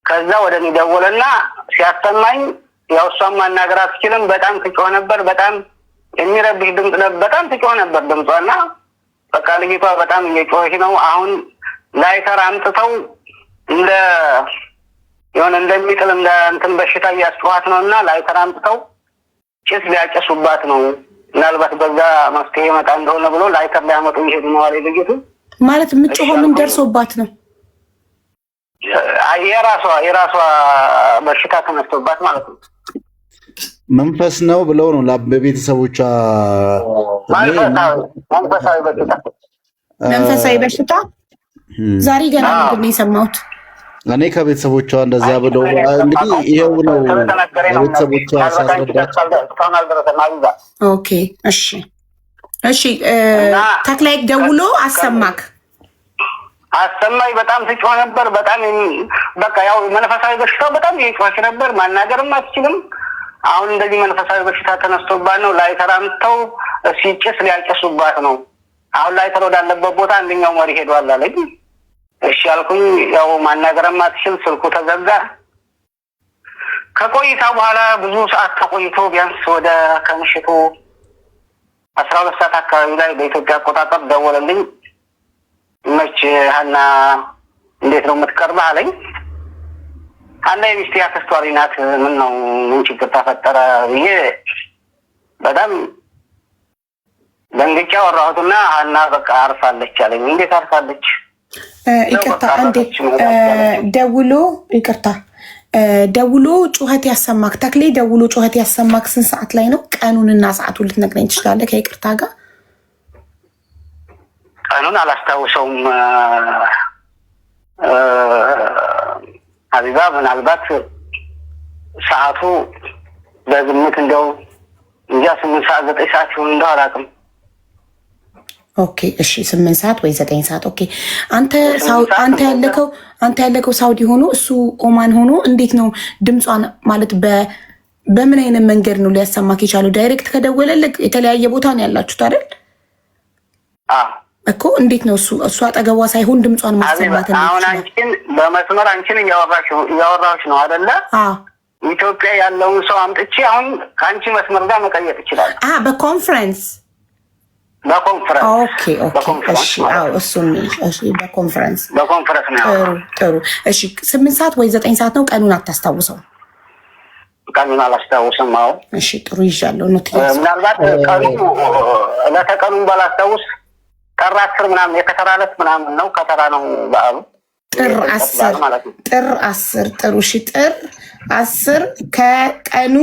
ከዛ ወደ እኔ ደወለና ሲያሰማኝ ያው እሷን ማናገር አትችልም። በጣም ትጮህ ነበር። በጣም የሚረብሽ ድምፅ ነበር። በጣም ትጮህ ነበር ድምጿና በቃ ልጅቷ በጣም እየጮኸች ነው። አሁን ላይተር አምጥተው እንደ የሆነ እንደሚጥል እንደ እንትን በሽታ እያስጮኋት ነው እና ላይተር አምጥተው ጭስ ሊያጨሱባት ነው። ምናልባት በዛ መፍትሄ ይመጣ እንደሆነ ብሎ ላይተር ሊያመጡ እየሄዱ ነው አለ ልጅቱ። ማለት የምትጮኸው ምን ደርሶባት ነው? የራሷ በሽታ ተነስቶባት ማለት ነው። መንፈስ ነው ብለው ነው በቤተሰቦቿ። መንፈሳዊ በሽታ። መንፈሳዊ በሽታ ዛሬ ገና ምንድን ነው የሰማሁት። እኔ ከቤተሰቦቿ እንደዚያ ብለው እንግዲህ ይኸው ነው ለቤተሰቦቿ ሳስረዳቸው። Okay፣ እሺ። ተክላይ ደውሎ አሰማክ? አሰማኝ። በጣም ትጮህ ነበር። በጣም በቃ ያው መንፈሳዊ በሽታው በጣም እየጮኸች ነበር። ማናገርም አትችልም። አሁን እንደዚህ መንፈሳዊ በሽታ ተነስቶባት ነው። ላይተር አምጥተው ሲጭስ ሊያጨሱባት ነው። አሁን ላይተር ወዳለበት ቦታ አንደኛው መሪ ሄዷል አለኝ። እሺ አልኩኝ። ያው ማናገርም አትችል፣ ስልኩ ተዘጋ። ከቆይታ በኋላ ብዙ ሰዓት ተቆይቶ ቢያንስ ወደ ከምሽቱ 12 ሰዓት አካባቢ ላይ በኢትዮጵያ አቆጣጠር ደወለልኝ። መች ሀና እንዴት ነው የምትቀርበህ አለኝ። ሀና የሚስቴ አክስቷ ልጅ ናት። ምን ነው፣ ምን ችግር ተፈጠረ ብዬ በጣም ደንግጬ አወራሁትና ሀና በቃ አርፋለች አለኝ። እንዴት አርፋለች? ይቅርታ አንዴ፣ ደውሎ፣ ይቅርታ፣ ደውሎ ጩኸት ያሰማክ፣ ተክሌ ደውሎ ጩኸት ያሰማክ ስንት ሰዓት ላይ ነው? ቀኑንና ሰዓቱን ልትነግረኝ ትችላለህ? ከይቅርታ ጋር። ቀኑን አላስታውሰውም ሀቢባ። ምናልባት ሰዓቱ በግምት እንደው እንጃ 8 ሰዓት 9 ሰዓት ይሁን እንደው አላውቅም። Okay፣ እሺ፣ 8 ሰዓት ወይ 9 ሰዓት፣ okay። አንተ ያለከው ሳውዲ ሆኖ እሱ ኦማን ሆኖ እንዴት ነው ድምጿን ማለት በምን አይነት መንገድ ነው ሊያሰማክ የቻለው? Direct ከደወለልህ የተለያየ ቦታ ነው ያላችሁት አይደል? እኮ እንዴት ነው እሱ አጠገቧ ሳይሆን ድምጿን ማሰማት? አሁን አንቺን በመስመር አንቺን እያወራሁሽ ነው አይደለ? ኢትዮጵያ ያለውን ሰው አምጥቼ አሁን ከአንቺ መስመር ጋር መቀየጥ ይችላል። በኮንፈረንስ። በኮንፈረንስ። Okay፣ እሺ። አዎ፣ እሱን እሺ፣ በኮንፈረንስ። በኮንፈረንስ ነው። ጥሩ ጥሩ። እሺ፣ 8 ሰዓት ወይ 9 ሰዓት ነው። ቀኑን አታስታውሰው? ቀኑን አላስታውስም። አዎ። እሺ፣ ጥሩ፣ ይዣለሁ። Note ምናልባት ቀኑ ዕለተ ቀኑን ባላስታውስ ጥር 10 ምናምን የከተራ ዕለት ምናምን ነው። ከተራ ነው በዓሉ። ጥር 10፣ ጥር 10። ጥሩ፣ እሺ። ጥር 10 ከቀኑ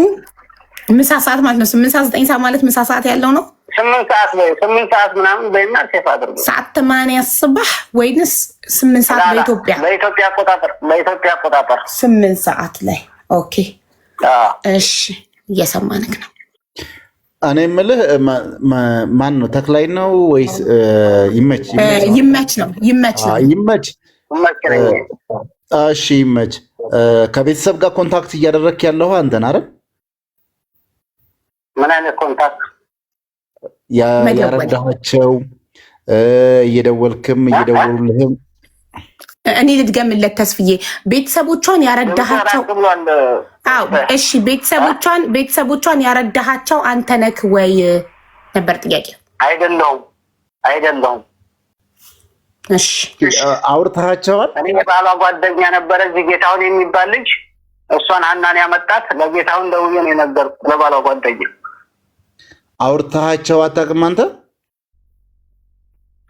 ምሳ ሰዓት ማለት ነው። 8 ሰዓት 9 ሰዓት ማለት ምሳ ሰዓት ያለው ነው። 8 ሰዓት ወይ 8 ሰዓት ምናምን በይና save አድርጉ። ሰዓት 8 صباح ወይንስ 8 ሰዓት በኢትዮጵያ? በኢትዮጵያ አቆጣጠር፣ በኢትዮጵያ አቆጣጠር። 8 ሰዓት ላይ፣ okay። እሺ፣ እየሰማንክ ነው። እኔ የምልህ ማን ነው? ተክላይ ነው ወይስ ይመች? ይመች ነው፣ ይመች ነው። ይመች። እሺ ይመች። ከቤተሰብ ጋር contact እያደረግክ ያለው አንተን አይደል? ምን አይነት contact? ያረዳቸው እየደወልክም እየደወሉልህም። እኔ ልድገምለት ተስፍዬ፣ ቤተሰቦቿን ያረዳሃቸው? አዎ፣ እሺ፣ ቤተሰቦቿን ያረዳሃቸው አንተ ነክ ወይ ነበር ጥያቄ። አይደለሁም፣ አይደለሁም። እሺ። አውርተሃቸዋል? እኔ የባሏ ጓደኛ ነበረ እዚህ ጌታሁን የሚባል ልጅ። እሷን ሀናን ያመጣት ለጌታሁን ደውዬ ነው የነገርኩት፣ ለባሏ ጓደኛ። አውርተሃቸው አታውቅም አንተ?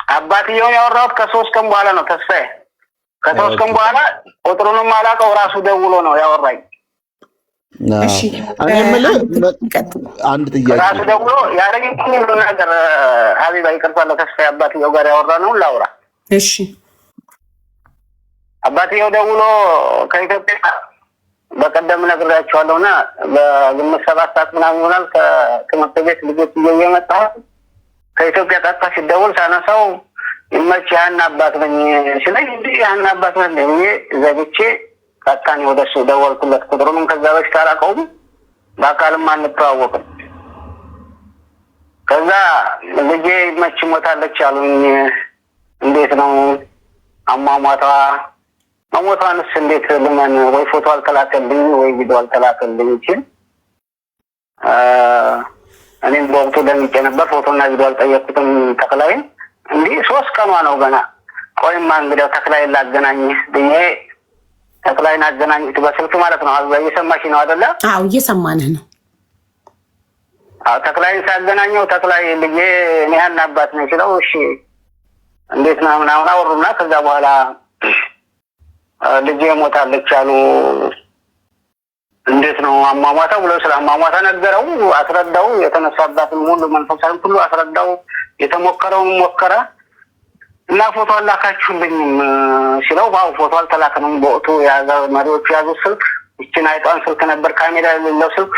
አባትየውን ያወራሁት ከ3 ቀን በኋላ ነው ተስፋዬ። ከ3 ቀን በኋላ ቁጥሩንም አላውቀው፣ ራሱ ደውሎ ነው ያወራኝ። እሺ። እኔ የምልህ አንድ ጥያቄ። ራሱ ደውሎ ያለኝ ሁሉ ነገር ሀቢባ፣ ይቅርታ፣ ለተስፋዬ አባትየው ጋር ያወራነውን ላውራ። እሺ። አባትየው ደውሎ ከኢትዮጵያ በቀደም ነግሬያቸዋለሁ እና በግምት 7 ሰዓት ምናምን ይሆናል ከትምህርት ቤት ልጆች ይዤ እየመጣሁ ከኢትዮጵያ ቀጥታ ሲደውል ሳነሳው ይመች ያን አባት ነኝ ሲለኝ እንዲህ ያን አባት ነኝ ብዬ ዘግቼ ቀጥታ እኔ ወደ እሱ ደወልኩለት። ቁጥሩንም ከዛ በፊት አላውቀውም፣ በአካልም አንተዋወቅም። ከዛ ልጄ ይመች ሞታለች አሉኝ። እንዴት ነው አሟሟቷ? መሞቷንስ እንዴት ልመን? ወይ ፎቶ አልተላከልኝ ወይ ቪዲዮ አልተላከልኝ ሲል እኔም በወቅቱ ደንግጬ ነበር። ፎቶና ቪዲዮ አልጠየቅኩትም ተክላይን። እንዲህ 3 ቀኗ ነው ገና። ቆይማ እንግዲያው ተክላይን ላገናኝህ ብዬ ተክላይን አገናኝት በስልክ ማለት ነው። አዛ እየሰማሽ ነው አይደለ? አዎ እየሰማንህ ነው። አዎ ተክላይን ሳገናኘው ተክላይ ልጄ እኔ ያን አባት ነው ሲለው፣ እሺ እንዴት ነው ምናምን አወሩና ከዛ በኋላ ልጄ ሞታለች አሉ። እንዴት ነው አሟሟታ ብሎ ስለ አሟሟታ ነገረው፣ አስረዳው። የተነሳባትን ሁሉ መንፈሳዊ ሁሉ አስረዳው። የተሞከረውን ሞከረ እና ፎቶ አላካችሁልኝም ሲለው፣ ባው ፎቶ አልተላከንም። በወቅቱ የያዘ መሪዎቹ የያዙት ስልክ ይችን አይጧን ስልክ ነበር፣ ካሜራ የሌለው ስልክ፣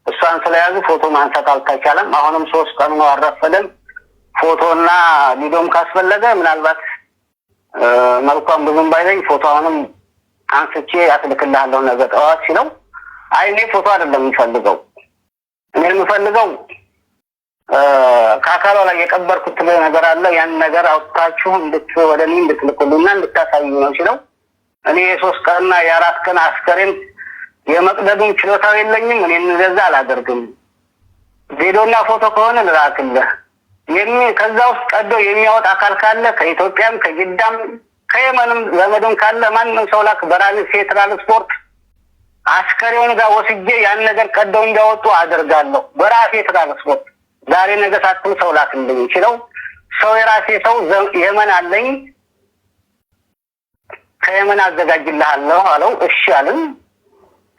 እሷን ስለያዙ ፎቶ ማንሳት አልተቻለም። አሁንም 3 ቀኑ ነው፣ አልረፈደም። ፎቶና ቪዲዮም ካስፈለገ ምናልባት መልኳን ብዙም ባይለኝ ፎቶ አሁንም አንስቼ አስልክልሃለሁ ነገ ጠዋት ሲለው፣ አይ እኔ ፎቶ አይደለም የምፈልገው፣ እኔ የምፈልገው ከአካሏ ላይ የቀበርኩት ነገር አለ፣ ያን ነገር አውጥታችሁ ወደ እኔ እንድትልኩልኝና እንድታሳዩ ነው ሲለው፣ እኔ የ3 ቀንና የ4 ቀን አስከሬን የመቅደዱም ችሎታው የለኝም፣ እኔ እንደዛ አላደርግም። ቪዲዮና ፎቶ ከሆነ ልላክልህ፣ ከዛ ውስጥ ቀዶ የሚያወጣ አካል ካለ ከኢትዮጵያም ከጅዳም ከየመንም ዘመድም ካለ ማንም ሰው ላክ። በራሴ ትራንስፖርት አስከሬውን ጋር ወስጄ ያን ነገር ቀደው እንዲያወጡ አደርጋለሁ። በራሴ ትራንስፖርት ዛሬ ነገ ሳትል ሰው ላክልኝ ሲለው፣ ሰው የራሴ ሰው የመን አለኝ፣ ከየመን አዘጋጅልሃለሁ አለው። እሺ አልን።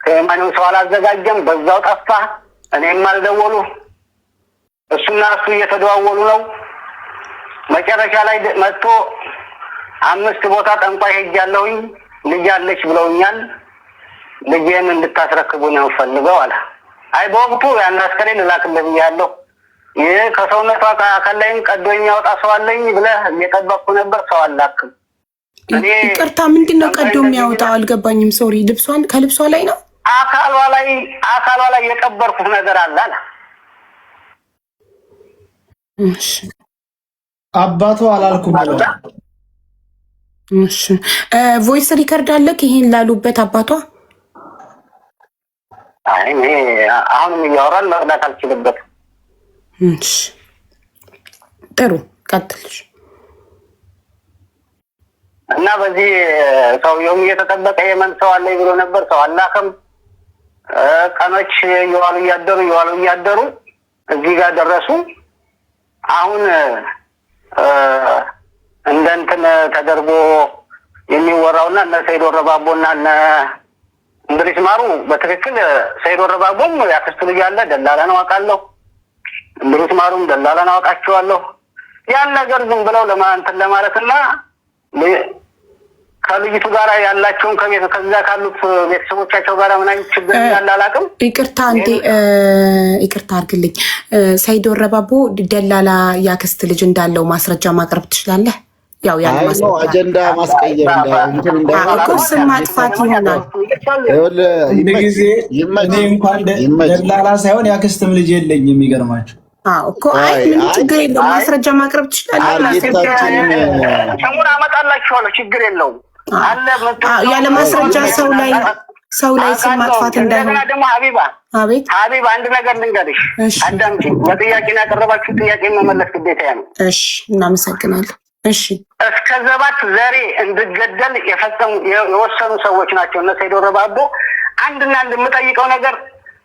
ከየመንም ሰው አላዘጋጀም፣ በዛው ጠፋ። እኔም አልደወሉ፣ እሱና እሱ እየተደዋወሉ ነው። መጨረሻ ላይ መጥቶ 5 ቦታ ጠንቋይ ሄጃለሁኝ፣ ልጅ አለች ብለውኛል፣ ልጄን እንድታስረክቡ ነው ፈልገው አለ። አይ በወቅቱ ያን አስከሬን ልላክልህ ብያለሁ። ይህ ከሰውነቷ አካል ላይም ቀዶ የሚያወጣ ሰው አለኝ ብለህ እየጠበቅኩ ነበር፣ ሰው አላክም። ይቅርታ፣ ምንድን ነው ቀዶ የሚያወጣው? አልገባኝም። Sorry፣ ልብሷን ከልብሷ ላይ ነው አካሏ ላይ የቀበርኩት ነገር አለ አለ። አባቱ አላልኩም ብለው። እሺ፣ voice record አለክ ይሄን ላሉበት አባቷ? አይ እኔ አሁንም እያወራን መቅዳት አልችልበትም። እሺ ጥሩ ቀጥልሽ። እና በዚህ ሰውየውም እየተጠበቀ የመን ሰው አለኝ ብሎ ነበር። ሰው አላከም። ቀኖች እየዋሉ እያደሩ እየዋሉ እያደሩ እዚህ ጋር ደረሱ። አሁን እንደ እንትን ተደርጎ የሚወራውና እነ ሰይድ ወረባቦና እነ እንድሪስ ማሩ በትክክል ሰይድ ወረባቦም ያክስቱ ልጅ አለ፣ ደላላ ነው አውቃለሁ። እንድሪስ ማሩም ደላላ ነው አውቃቸዋለሁ። ያን ነገር ዝም ብለው ለማንትን ለማለትና ከልጅቱ ጋር ያላቸውን ከቤት ከዛ ካሉት ቤተሰቦቻቸው ጋር ምን አይነት ችግር እንዳለ አላውቅም። ይቅርታ እንዴ፣ ይቅርታ አድርግልኝ። ሰይድ ወረባቦ ደላላ ያክስት ልጅ እንዳለው ማስረጃ ማቅረብ ትችላለህ? ያው ያለ ማስረጃ አጀንዳ ማስቀየር እንትን እኮ ስም ማጥፋት ይሆናል። ጊዜ እኔ እንኳን ደላላ ሳይሆን ያክስትም ልጅ የለኝም። የሚገርማቸው እኮ አይ ምንም ችግር የለውም። ማስረጃ ማቅረብ ትችላለህ። ስሙን አመጣላችኋለሁ፣ ችግር የለውም። ያለ ማስረጃ ሰው ላይ ስም ማጥፋት እንዳይሆን። እንደገና ደግሞ ሀቢባ፣ አቤት። ሀቢባ፣ አንድ ነገር ልንገርሽ፣ አዳምጪ። በጥያቄን ያቀረባችሁ ጥያቄ መመለስ ግዴታ ነው። እሺ፣ እናመሰግናለን። እሺ። እስከ ዘባት ዘሬ እንድገደል የፈጸሙ የወሰኑ ሰዎች ናቸው እነ ሰይድ ወረባቦ። አንድና አንድ የምጠይቀው ነገር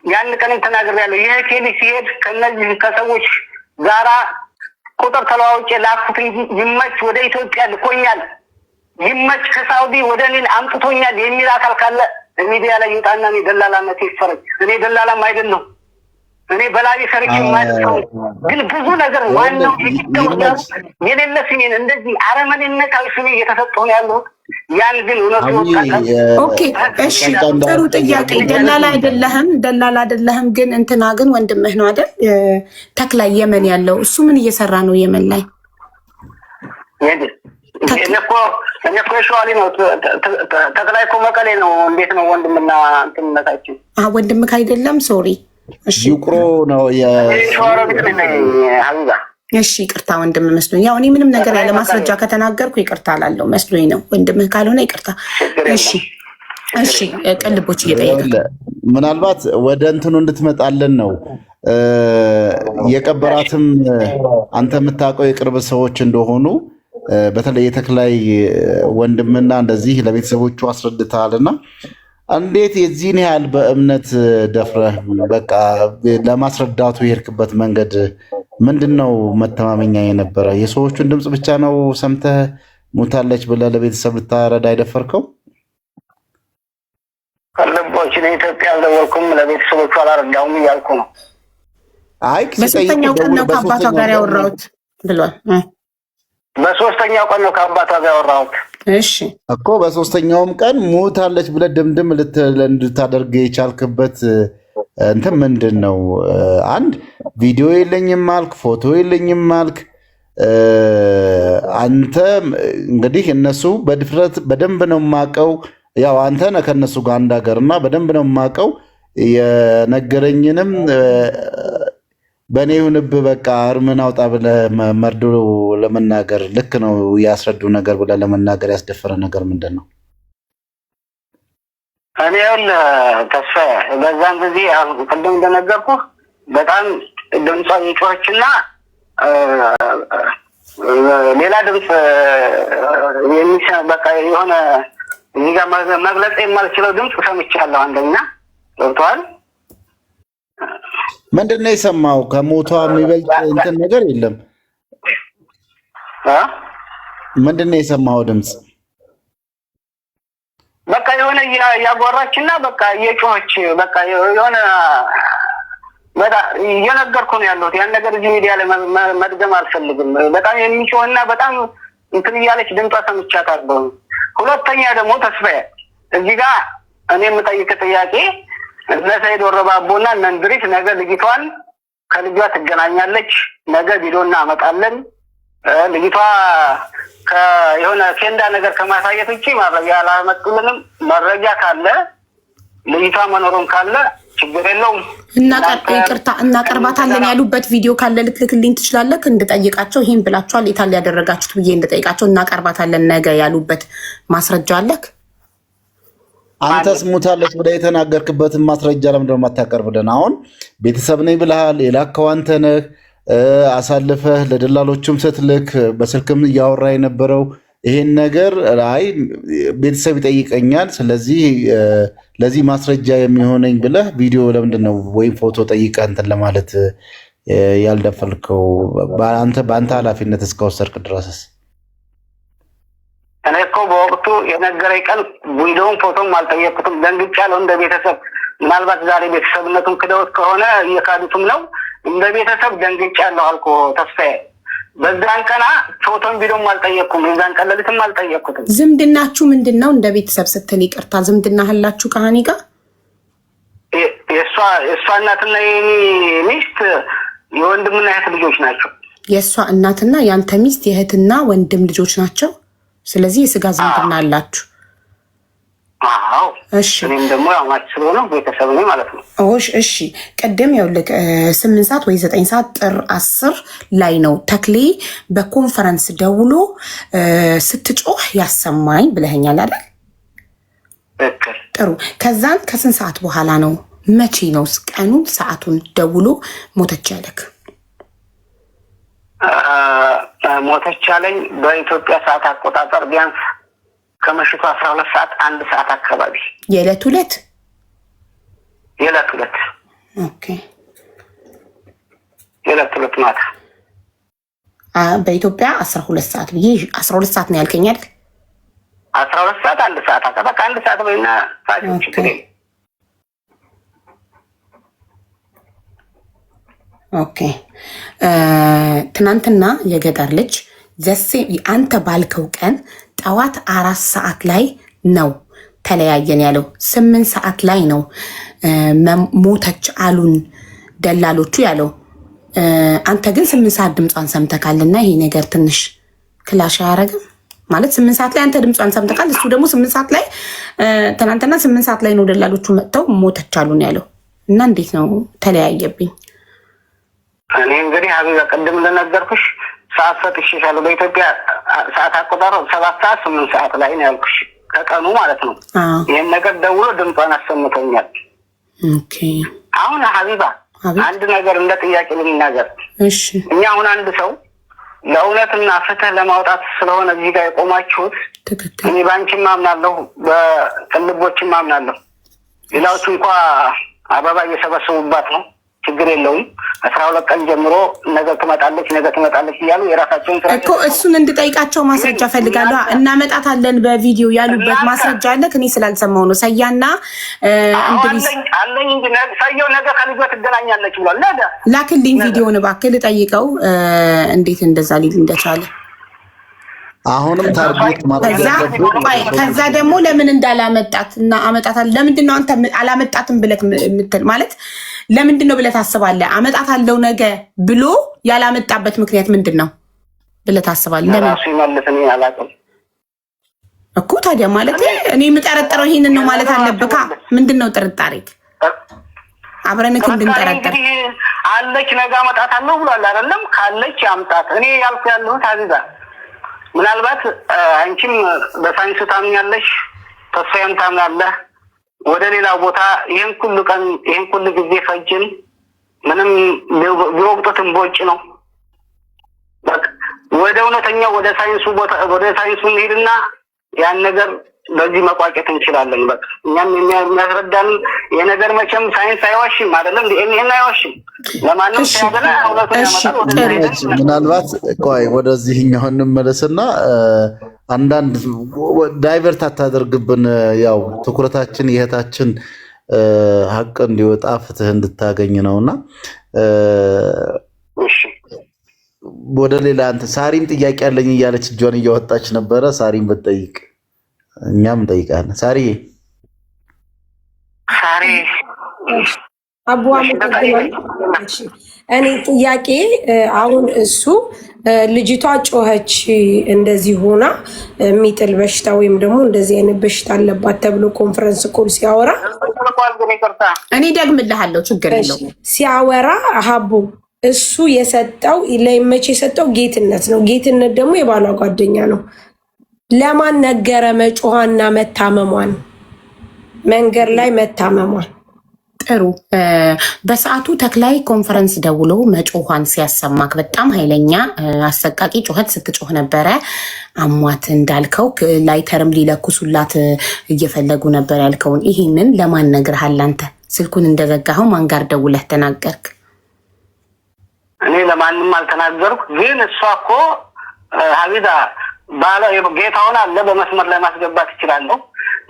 ያን ቀንም ተናግሬያለሁ። ይህ ልጅ ሲሄድ ከእነዚህ ከሰዎች ጋራ ቁጥር ተለዋውጬ ላኩት እንጂ ይመች ወደ ኢትዮጵያ ልኮኛል፣ ይመች ከሳውዲ ወደ እኔን አምጥቶኛል የሚል አካል ካለ ሚዲያ ላይ ይውጣና እኔ ደላላነት ይፈረጅ። እኔ ደላላም አይደለሁም። እኔ በላቤ ሰርቼ የማያውቅ ግን ብዙ ነገር ዋናው የሌለ ስሜን እንደዚህ አረመኔነታዊ ስሜ እየተሰጠሁ ነው ያለሁት። ያን ግን እውነቱ Okay፣ እሺ፣ ጥሩ ጥያቄ። ደላላ አይደለህም፣ ደላላ አይደለህም። ግን እንትና ግን ወንድምህ ነው አይደል? ተክላይ የመን ያለው እሱ ምን እየሰራ ነው የመን ላይ? እኔ እኮ የሸዋሊ ነው። ተክላይ እኮ መቀሌ ነው። እንዴት ነው ወንድምና እንትንነታችን? ወንድምህ አይደለም? Sorry። ይቁሮ ነው። ሸዋሮቢት ነኝ ሀቢባ። እሺ ይቅርታ ወንድም መስሎኝ። ያው እኔ ምንም ነገር ያለ ማስረጃ ከተናገርኩ ይቅርታ እላለሁ። መስሎኝ ነው። ወንድምህ ካልሆነ ይቅርታ። እሺ እሺ። ቅልቦች እየጠየቀ ምናልባት ወደ እንትኑ እንድትመጣለን ነው። የቀበራትም አንተ የምታውቀው የቅርብ ሰዎች እንደሆኑ በተለይ የተክላይ ወንድምና እንደዚህ ለቤተሰቦቹ አስረድተሃልና እንዴት የዚህን ያህል በእምነት ደፍረህ በቃ ለማስረዳቱ የሄድክበት መንገድ ምንድን ነው? መተማመኛ የነበረ የሰዎቹን ድምፅ ብቻ ነው ሰምተህ ሞታለች ብለህ ለቤተሰብ ልታረዳ የደፈርከው? ቅልቦች እኔ ኢትዮጵያ አልደወልኩም፣ ለቤተሰቦቹ አላረዳሁም እያልኩ ነው። አይ በሶስተኛው ቀን ነው ከአባቷ ጋር ያወራሁት ብሏል። በሶስተኛው ቀን ነው ከአባቷ ጋር ያወራሁት። እሺ እኮ በሶስተኛውም ቀን ሞታለች ብለህ ድምድም እንድታደርግ የቻልክበት እንትን ምንድን ነው? አንድ ቪዲዮ የለኝም አልክ፣ ፎቶ የለኝም አልክ። አንተ እንግዲህ እነሱ በድፍረት በደንብ ነው የማውቀው፣ ያው አንተ ነህ ከእነሱ ጋር አንድ ሀገር እና በደንብ ነው የማውቀው፣ የነገረኝንም በእኔ ይሁንብህ በቃ እርምን አውጣ ብለህ መርዶ ለመናገር ልክ ነው ያስረዱ ነገር ብለህ ለመናገር ያስደፈረ ነገር ምንድን ነው? እኔ ይኸውልህ ተስፋዬ በዛን ጊዜ ቅድም እንደነገርኩህ በጣም ድምጿ የጮኸችና ሌላ ድምፅ በቃ የሆነ እዚህ ጋር መግለጽ የማልችለው ድምፅ ሰምቻለሁ። አንደኛ ገብቶሃል። ምንድን ነው የሰማው? ከሞቷ የሚበልጥ እንትን ነገር የለም። ምንድን ነው የሰማው ድምፅ? በቃ የሆነ እያጓራች እና በቃ እየጮኸች በቃ የሆነ በጣም እየነገርኩህ ነው ያለሁት። ያን ነገር እዚህ ሚዲያ ላይ መድገም አልፈልግም። በጣም የሚጮህና በጣም እንትን እያለች ድምጧ ሰምቻታለሁ። ሁለተኛ ደግሞ ተስፋዬ እዚህ ጋር እኔ የምጠይቅ ጥያቄ እነ ሰይድ ወረባቦና እነ እንድሪስ ነገ ልጅቷን ከልጇ ትገናኛለች፣ ነገ ቪዲዮ እናመጣለን። ልጅቷ የሆነ ኬንዳ ነገር ከማሳየት ውጭ መረጃ አላመጡልንም። መረጃ ካለ ልጅቷ መኖሩን ካለ ችግር የለውም። ይቅርታ እናቀርባታለን ያሉበት ቪዲዮ ካለ ልትልክልኝ ትችላለህ? እንድጠይቃቸው ይህን ብላችኋል የታል ያደረጋችሁት ብዬ እንድጠይቃቸው እናቀርባታለን ነገ ያሉበት ማስረጃ አለክ? አንተስ ሙታለች ብለህ የተናገርክበትን ማስረጃ ለምንድን ነው የማታቀርብልን? አሁን ቤተሰብ ነኝ ብለሃል፣ የላከው አንተ ነህ። አሳልፈህ ለደላሎቹም ስትልክ በስልክም እያወራ የነበረው ይሄን ነገር አይ ቤተሰብ ይጠይቀኛል፣ ስለዚህ ለዚህ ማስረጃ የሚሆነኝ ብለህ ቪዲዮ ለምንድን ነው ወይም ፎቶ ጠይቀህ እንትን ለማለት ያልደፈልከው? በአንተ ኃላፊነት እስከወሰድክ ድረስስ? እኔ እኮ በወቅቱ የነገረኝ ቀን ቪዲዮውን ፎቶም አልጠየቅኩትም። ደንግጫለሁ እንደ ቤተሰብ። ምናልባት ዛሬ ቤተሰብነቱን ክደውት ከሆነ እየካዱትም ነው። እንደ ቤተሰብ ደንግጫለሁ አልኩህ ተስፋዬ። በዛን ቀና ፎቶም ቪዲዮም አልጠየቅኩም። የዛን ቀን ሌሊትም አልጠየቅኩትም። ዝምድናችሁ ምንድን ነው? እንደ ቤተሰብ ስትል ይቅርታ፣ ዝምድና አላችሁ ከሀኒ ጋር? የእሷ እናትና የኔ ሚስት የወንድምና የእህት ልጆች ናቸው። የእሷ እናትና የአንተ ሚስት የእህትና ወንድም ልጆች ናቸው። ስለዚህ የስጋ ዝምድና አላችሁ። አዎ። እሺ። እኔም ደግሞ አማች ስለሆነ ቤተሰብ ነኝ ማለት ነው። እሺ። ቅድም ይኸውልህ 8 ሰዓት ወይ 9 ሰዓት ጥር 10 ላይ ነው ተክሌ በኮንፈረንስ ደውሎ ስትጮህ ያሰማኝ ብለኸኛል አይደል? ትክክል። ጥሩ። ከዛን ከስንት ሰዓት በኋላ ነው መቼ ነው ቀኑን ሰዓቱን ደውሎ ሞተች ያለክ? ሞተች ያለኝ በኢትዮጵያ ሰዓት አቆጣጠር ቢያንስ ከምሽቱ 12 ሰዓት 1 ሰዓት አካባቢ። የዕለት ዕለት? የዕለት ዕለት። Okay። የዕለት ዕለት ማታ በኢትዮጵያ 12 ሰዓት ብዬ 12 ሰዓት ነው ያልከኝ አይደል? 12 ሰዓት 1 ሰዓት አካባቢ፣ በቃ 1 ሰዓት ወይና ሰዓት ችግር የለም። Okay። ትናንትና የገጠር ልጅ ዘሴ አንተ ባልከው ቀን ጠዋት 4 ሰዓት ላይ ነው ተለያየን ያለው። 8 ሰዓት ላይ ነው ሞተች አሉን ደላሎቹ ያለው። አንተ ግን 8 ሰዓት ድምጿን ሰምተካልና ይሄ ነገር ትንሽ clash አያረግም? ማለት 8 ሰዓት ላይ አንተ ድምጿን ሰምተካል፣ እሱ ደግሞ 8 ሰዓት ላይ ትናንትና 8 ሰዓት ላይ ነው ደላሎቹ መጥተው ሞተች አሉን ያለው እና እንዴት ነው ተለያየብኝ? እኔ እንግዲህ ሀቢባ ቅድም እንደነገርኩሽ ሰዓት ሰጥቼሻለሁ። በኢትዮጵያ ሰዓት አቆጣጠር 7 ሰዓት 8 ሰዓት ላይ ነው ያልኩሽ፣ ከቀኑ ማለት ነው። ይህን ነገር ደውሎ ድምጿን አሰምቶኛል። አሁን ሀቢባ አንድ ነገር እንደ ጥያቄ ልናገር። እኛ አሁን አንድ ሰው ለእውነትና ፍትህ ለማውጣት ስለሆነ እዚህ ጋር የቆማችሁት፣ እኔ በአንቺም አምናለሁ፣ በቅልቦችም አምናለሁ። ሌላዎቹ እንኳ አበባ እየሰበሰቡባት ነው። ችግር የለውም። 12 ቀን ጀምሮ ነገ ትመጣለች፣ ነገ ትመጣለች እያሉ የራሳቸውን ስራ እኮ እሱን እንድጠይቃቸው ማስረጃ ፈልጋለሁ። እናመጣታለን በቪዲዮ ያሉበት ማስረጃ አለ? እኔ ስላልሰማሁ ነው። ሰያና እንድሪስ። አለኝ እንጂ ሰየው ነገ ከልጇ ትገናኛለች ብሏል። ነገ ላክልኝ ቪዲዮን እባክህ፣ ልጠይቀው እንዴት እንደዛ ሊል እንደቻለ። አሁንም target ማድረግ ከዛ ደግሞ ለምን እንዳላመጣት እና አመጣታለሁ፣ ለምንድን ነው አንተ አላመጣትም ብለህ የምትል? ማለት ለምንድን ነው ብለህ ታስባለህ? አመጣታለሁ ነገ ብሎ ያላመጣበት ምክንያት ምንድን ነው ብለህ ታስባለህ? ለምን ራሱ ይመልስ፣ እኔ አላውቅም። እኮ ታዲያ ማለት እኔ የምጠረጥረው ይሄንን ነው ማለት አለብካ። ምንድን ነው ጥርጣሬ? አብረንክ እንድንጠረጥር። እንግዲህ አለች፣ ነገ አመጣታለሁ ብሏል አይደለም? ካለች አምጣት። እኔ ያልኩ ያለሁት አዚዛ፣ ምናልባት አንቺም በሳይንሱ ታምኛለሽ፣ ተስፋዬም ታምናለህ። ወደ ሌላ ቦታ ይህን ሁሉ ቀን ይህን ሁሉ ጊዜ ፈጅን፣ ምንም ቢወቅጡትም ቦጭ ነው። በቃ ወደ እውነተኛው ወደ ሳይንሱ ቦታ ወደ ሳይንሱ እንሂድና ያን ነገር በዚህ መቋጨት እንችላለን። በቃ እኛም የሚያስረዳን የነገር መቼም ሳይንስ አይዋሽም፣ አይደለም? ይሄን አይዋሽም። ለማንም ሲያደላ እውነቱን ያመጣል። ወደ ምናልባት ቆይ ወደዚህኛው እንመለስና አንዳንድ divert አታደርግብን። ያው ትኩረታችን የእህታችን ሀቅ እንዲወጣ፣ ፍትህ እንድታገኝ ነውና ወደ ሌላ እንትን ሳሪም ጥያቄ አለኝ እያለች እጇን እያወጣች ነበረ። ሳሪም ብትጠይቅ እኛም እንጠይቃለን። ሳሪ። ሳሪ። አቡ፣ አመሰግናለሁ። እኔ ጥያቄ አሁን እሱ ልጅቷ ጮኸች፣ እንደዚህ ሆና የሚጥል በሽታ ወይም ደግሞ እንደዚህ አይነት በሽታ አለባት ተብሎ conference call ሲያወራ እኔ ደግምልሃለሁ፣ ችግር የለውም። ሲያወራ ሀቡ እሱ የሰጠው ለመቼ የሰጠው ጌትነት ነው። ጌትነት ደግሞ የባሏ ጓደኛ ነው። ለማን ነገረ መጮኋና መታመሟን፣ መንገድ ላይ መታመሟን? ጥሩ። በሰዓቱ ተክላይ ኮንፈረንስ ደውሎ መጮኋን ሲያሰማክ በጣም ኃይለኛ አሰቃቂ ጩኸት ስትጮህ ነበረ። አሟት እንዳልከው ላይተርም ሊለኩሱላት እየፈለጉ ነበር ያልከውን ይህንን ለማን ነግረሃል? አንተ ስልኩን እንደዘጋኸው ማን ጋር ደውለህ ተናገርክ? እኔ ለማንም አልተናገርኩ። ግን እሷ እኮ ሀቢዛ ባሏ ጌታውን አለ፣ በመስመር ላይ ማስገባት እችላለሁ።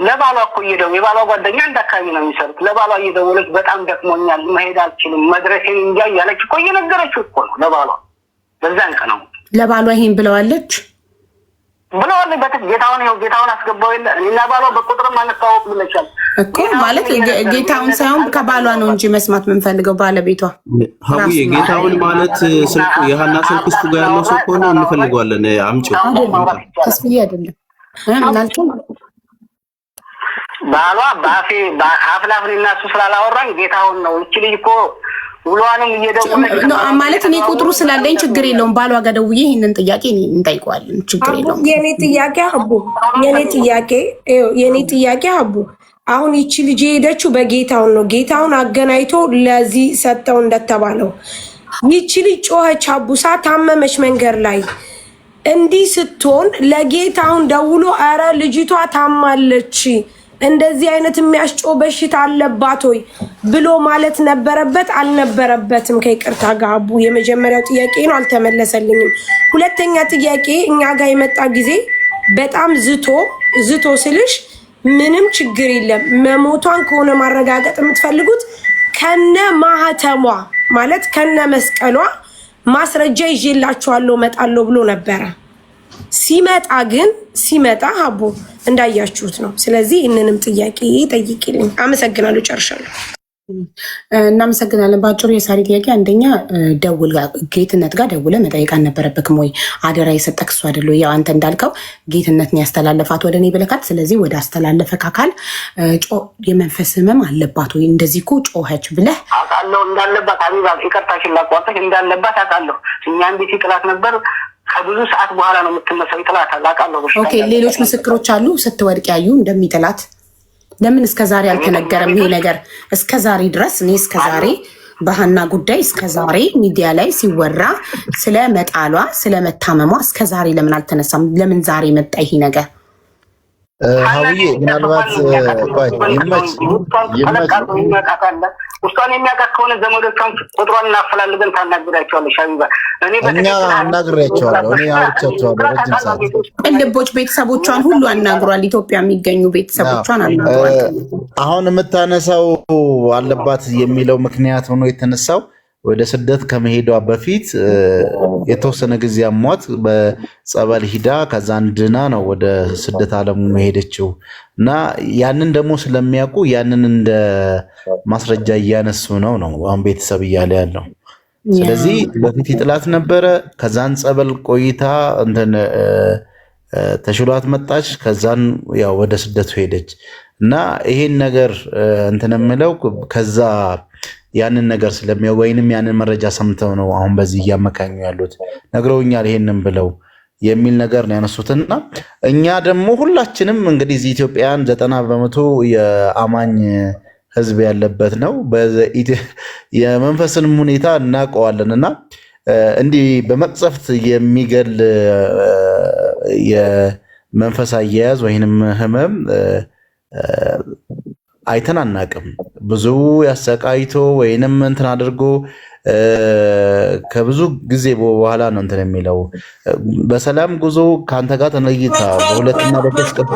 ለባሏ እኮ የባሏ ጓደኛ አንድ አካባቢ ነው የሚሰሩት። ለባሏ እየደወለች በጣም ደክሞኛል፣ መሄድ አልችልም፣ መድረሴን እንጃ እያለች እኮ እየነገረችው እኮ ነው ለባሏ በዛን ቀን ነው። ለባሏ ይሄን ብለዋለች። ብለዋል። ጌታውን ይኸው ጌታውን አስገባው የለ፣ እኔና ባሏ በቁጥርም አንተዋወቅ ብለሻል። እኮ ማለት ጌታውን ሳይሆን ከባሏ ነው እንጂ መስማት የምንፈልገው ባለቤቷ። ሀቡዬ፣ ጌታውን ማለት ስልኩ የሀና ስልክ እሱ ጋር ያለው ሰው ከሆነ እንፈልገዋለን። አምጪው። ተስፍዬ አይደለም፣ ምን አልከኝ? ባሏ በአፌ አፍ ላፍ እኔና እሱ ስላላወራን ጌታውን ነው። እቺ ልጅ እኮ ውሏንም እየደወለች ማለት እኔ ቁጥሩ ስላለኝ ችግር የለውም። ባሏ ጋር ደውዬ ይህንን ጥያቄ እንጠይቀዋለን። ችግር የለውም። የኔ ጥያቄ አቡ፣ የኔ ጥያቄ አቡ፣ አሁን ይቺ ልጅ የሄደችው በጌታውን ነው። ጌታውን አገናኝቶ ለዚህ ሰጠው እንደተባለው ይቺ ልጅ ጮኸች፣ አቡሳ ታመመች መንገድ ላይ። እንዲህ ስትሆን ለጌታውን ደውሎ ኧረ ልጅቷ ታማለች፣ እንደዚህ አይነት የሚያስጮህ በሽታ አለባት ወይ ብሎ ማለት ነበረበት አልነበረበትም? ከይቅርታ ጋር አቡ፣ የመጀመሪያው ጥያቄ ነው፣ አልተመለሰልኝም። ሁለተኛ ጥያቄ እኛ ጋር የመጣ ጊዜ በጣም ዝቶ፣ ዝቶ ስልሽ ምንም ችግር የለም፣ መሞቷን ከሆነ ማረጋገጥ የምትፈልጉት ከነ ማህተሟ ማለት ከነ መስቀሏ ማስረጃ ይዤላችኋለሁ እመጣለሁ ብሎ ነበረ። ሲመጣ ግን ሲመጣ ሀቦ እንዳያችሁት ነው። ስለዚህ ይህንንም ጥያቄ ጠይቂልኝ። አመሰግናለሁ። ጨርሻለሁ። እናመሰግናለን። በአጭሩ የሳሪ ጥያቄ አንደኛ ደውል ጌትነት ጋር ደውለ መጠየቅ አልነበረብክም ወይ? አደራ የሰጠክ እሱ አይደለ? ያው አንተ እንዳልከው ጌትነትን ያስተላለፋት ወደ እኔ ብለካት። ስለዚህ ወደ አስተላለፈክ አካል የመንፈስ ህመም አለባት ወይ፣ እንደዚህ እኮ ጮኸች ብለህ አውቃለሁ። እንዳለው እንዳለባት ሀቢባ ይቅርታሽን ላቋርጥሽ፣ እንዳለባት አውቃለሁ። እኛን ቤት ይጥላት ነበር። ከብዙ ሰዓት በኋላ ነው የምትነሳው። ይጥላታል፣ አውቃለሁ። Okay፣ ሌሎች ምስክሮች አሉ ስትወድቅ ያዩ እንደሚጥላት። ለምን እስከ ዛሬ አልተነገረም ይሄ ነገር? እስከ ዛሬ ድረስ እኔ እስከ ዛሬ በሀና ጉዳይ እስከ ዛሬ ሚዲያ ላይ ሲወራ ስለ መጣሏ ስለ መታመሟ እስከ ዛሬ ለምን አልተነሳም? ለምን ዛሬ መጣ ይሄ ነገር? ሀውዬ ምናልባት ይመች ይመች ውስጧን የሚያውቃት ከሆነ ዘመዶቿን ቁጥሯን እናፈላልገን ታናግራቸዋለሽ። ሀቢባ እኛ አናግሬያቸዋለሁ፣ እኔ አውርቻቸዋለሁ ረጅም ሰዓት። ቅልቦች ቤተሰቦቿን ሁሉ አናግሯል። ኢትዮጵያ የሚገኙ ቤተሰቦቿን አናግሯል። አሁን የምታነሳው አለባት የሚለው ምክንያት ሆኖ የተነሳው ወደ ስደት ከመሄዷ በፊት የተወሰነ ጊዜ አሟት በጸበል ሂዳ ከዛን ድና ነው ወደ ስደት ዓለሙ መሄደችው እና ያንን ደግሞ ስለሚያውቁ ያንን እንደ ማስረጃ እያነሱ ነው አሁን ቤተሰብ እያለ ያለው። ስለዚህ በፊት ይጥላት ነበረ። ከዛን ጸበል ቆይታ እንትን ተሽሏት መጣች። ከዛን ያው ወደ ስደቱ ሄደች እና ይሄን ነገር እንትን የምለው ከዛ ያንን ነገር ስለሚያው ወይንም ያንን መረጃ ሰምተው ነው አሁን በዚህ እያመካኙ ያሉት፣ ነግረውኛል ይሄንን ብለው የሚል ነገር ነው ያነሱትና እኛ ደግሞ ሁላችንም እንግዲህ እዚህ ኢትዮጵያን 90% የአማኝ ሕዝብ ያለበት ነው። የመንፈስንም ሁኔታ እናውቀዋለን እና እንዲህ በመቅሰፍት የሚገል የመንፈስ አያያዝ ወይንም ህመም አይተን አናቅም። ብዙ ያሰቃይቶ ወይንም እንትን አድርጎ ከብዙ ጊዜ በኋላ ነው እንትን የሚለው። በሰላም ጉዞ ከአንተ ጋር ተለይታ በሁለትና በሶስት ቀን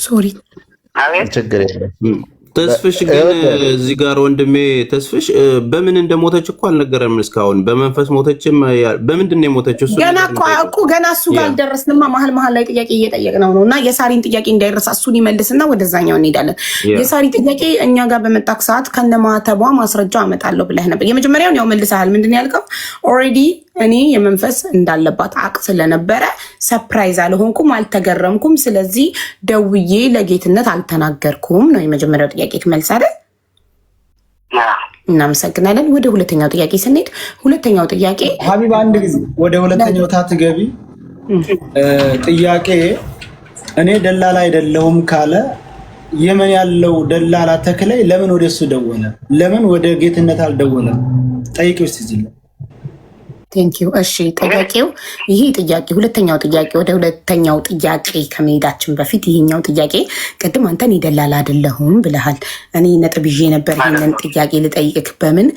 Sorry ችግር የለም። ተስፍሽ ግን እዚህ ጋር ወንድሜ ተስፍሽ በምን እንደሞተች እኮ አልነገረም እስካሁን። በመንፈስ ሞተችም በምንድን ነው የሞተችው? እሱ ገና እኮ ገና እሱ ጋር አልደረስንማ። መሀል መሀል ላይ ጥያቄ እየጠየቅነው ነው እና የሳሪን ጥያቄ እንዳይረሳ እሱን ይመልስና ወደዛኛው እንሄዳለን። የሳሪ ጥያቄ እኛ ጋር በመጣክ ሰዓት ከነማተቧ ማስረጃ አመጣለሁ ብለህ ነበር። የመጀመሪያውን ያው መልሰሃል። ምንድን ነው ያልከው? Already እኔ የመንፈስ እንዳለባት አቅ ስለነበረ surprise አልሆንኩም፣ አልተገረምኩም። ስለዚህ ደውዬ ለጌትነት አልተናገርኩም ነው የመጀመሪያው ጥያቄ መልስ አይደል? እናመሰግናለን። ወደ ሁለተኛው ጥያቄ ስንሄድ ሁለተኛው ጥያቄ ሀቢብ አንድ ጊዜ ወደ ሁለተኛው ታትገቢ ጥያቄ እኔ ደላላ አይደለሁም ካለ የመን ያለው ደላላ ተክላይ ለምን ወደ እሱ ደወለ? ለምን ወደ ጌትነት አልደወለም? ጠይቂው እስኪ እዚህ ላይ። Thank you። እሺ ጥያቄው ይሄ ጥያቄ ሁለተኛው ጥያቄ ወደ ሁለተኛው ጥያቄ ከመሄዳችን በፊት ይሄኛው ጥያቄ ቅድም አንተ እኔ ደላላ አይደለሁም ብለሃል። እኔ ነጥብ ይዤ ነበር ይሄንን ጥያቄ ልጠይቅክ። በምን